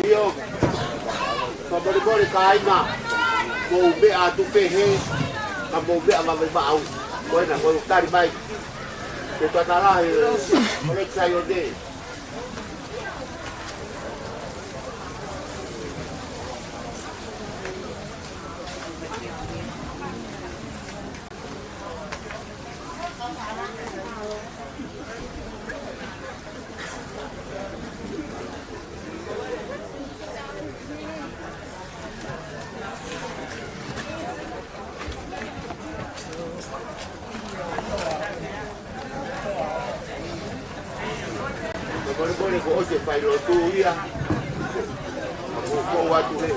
ʻIo, fakamolemole kāinga, mou meʻa atu pē he, ka mou meʻa vavevave. Ko ena, ko e tali mai. Ko e tana lahi, ko e sai o te. Ko e molemole ko ʻosi e fai lotu ia. Ko, ko atu he.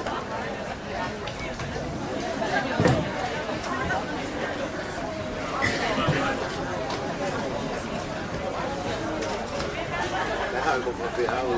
Taha ko Pape au.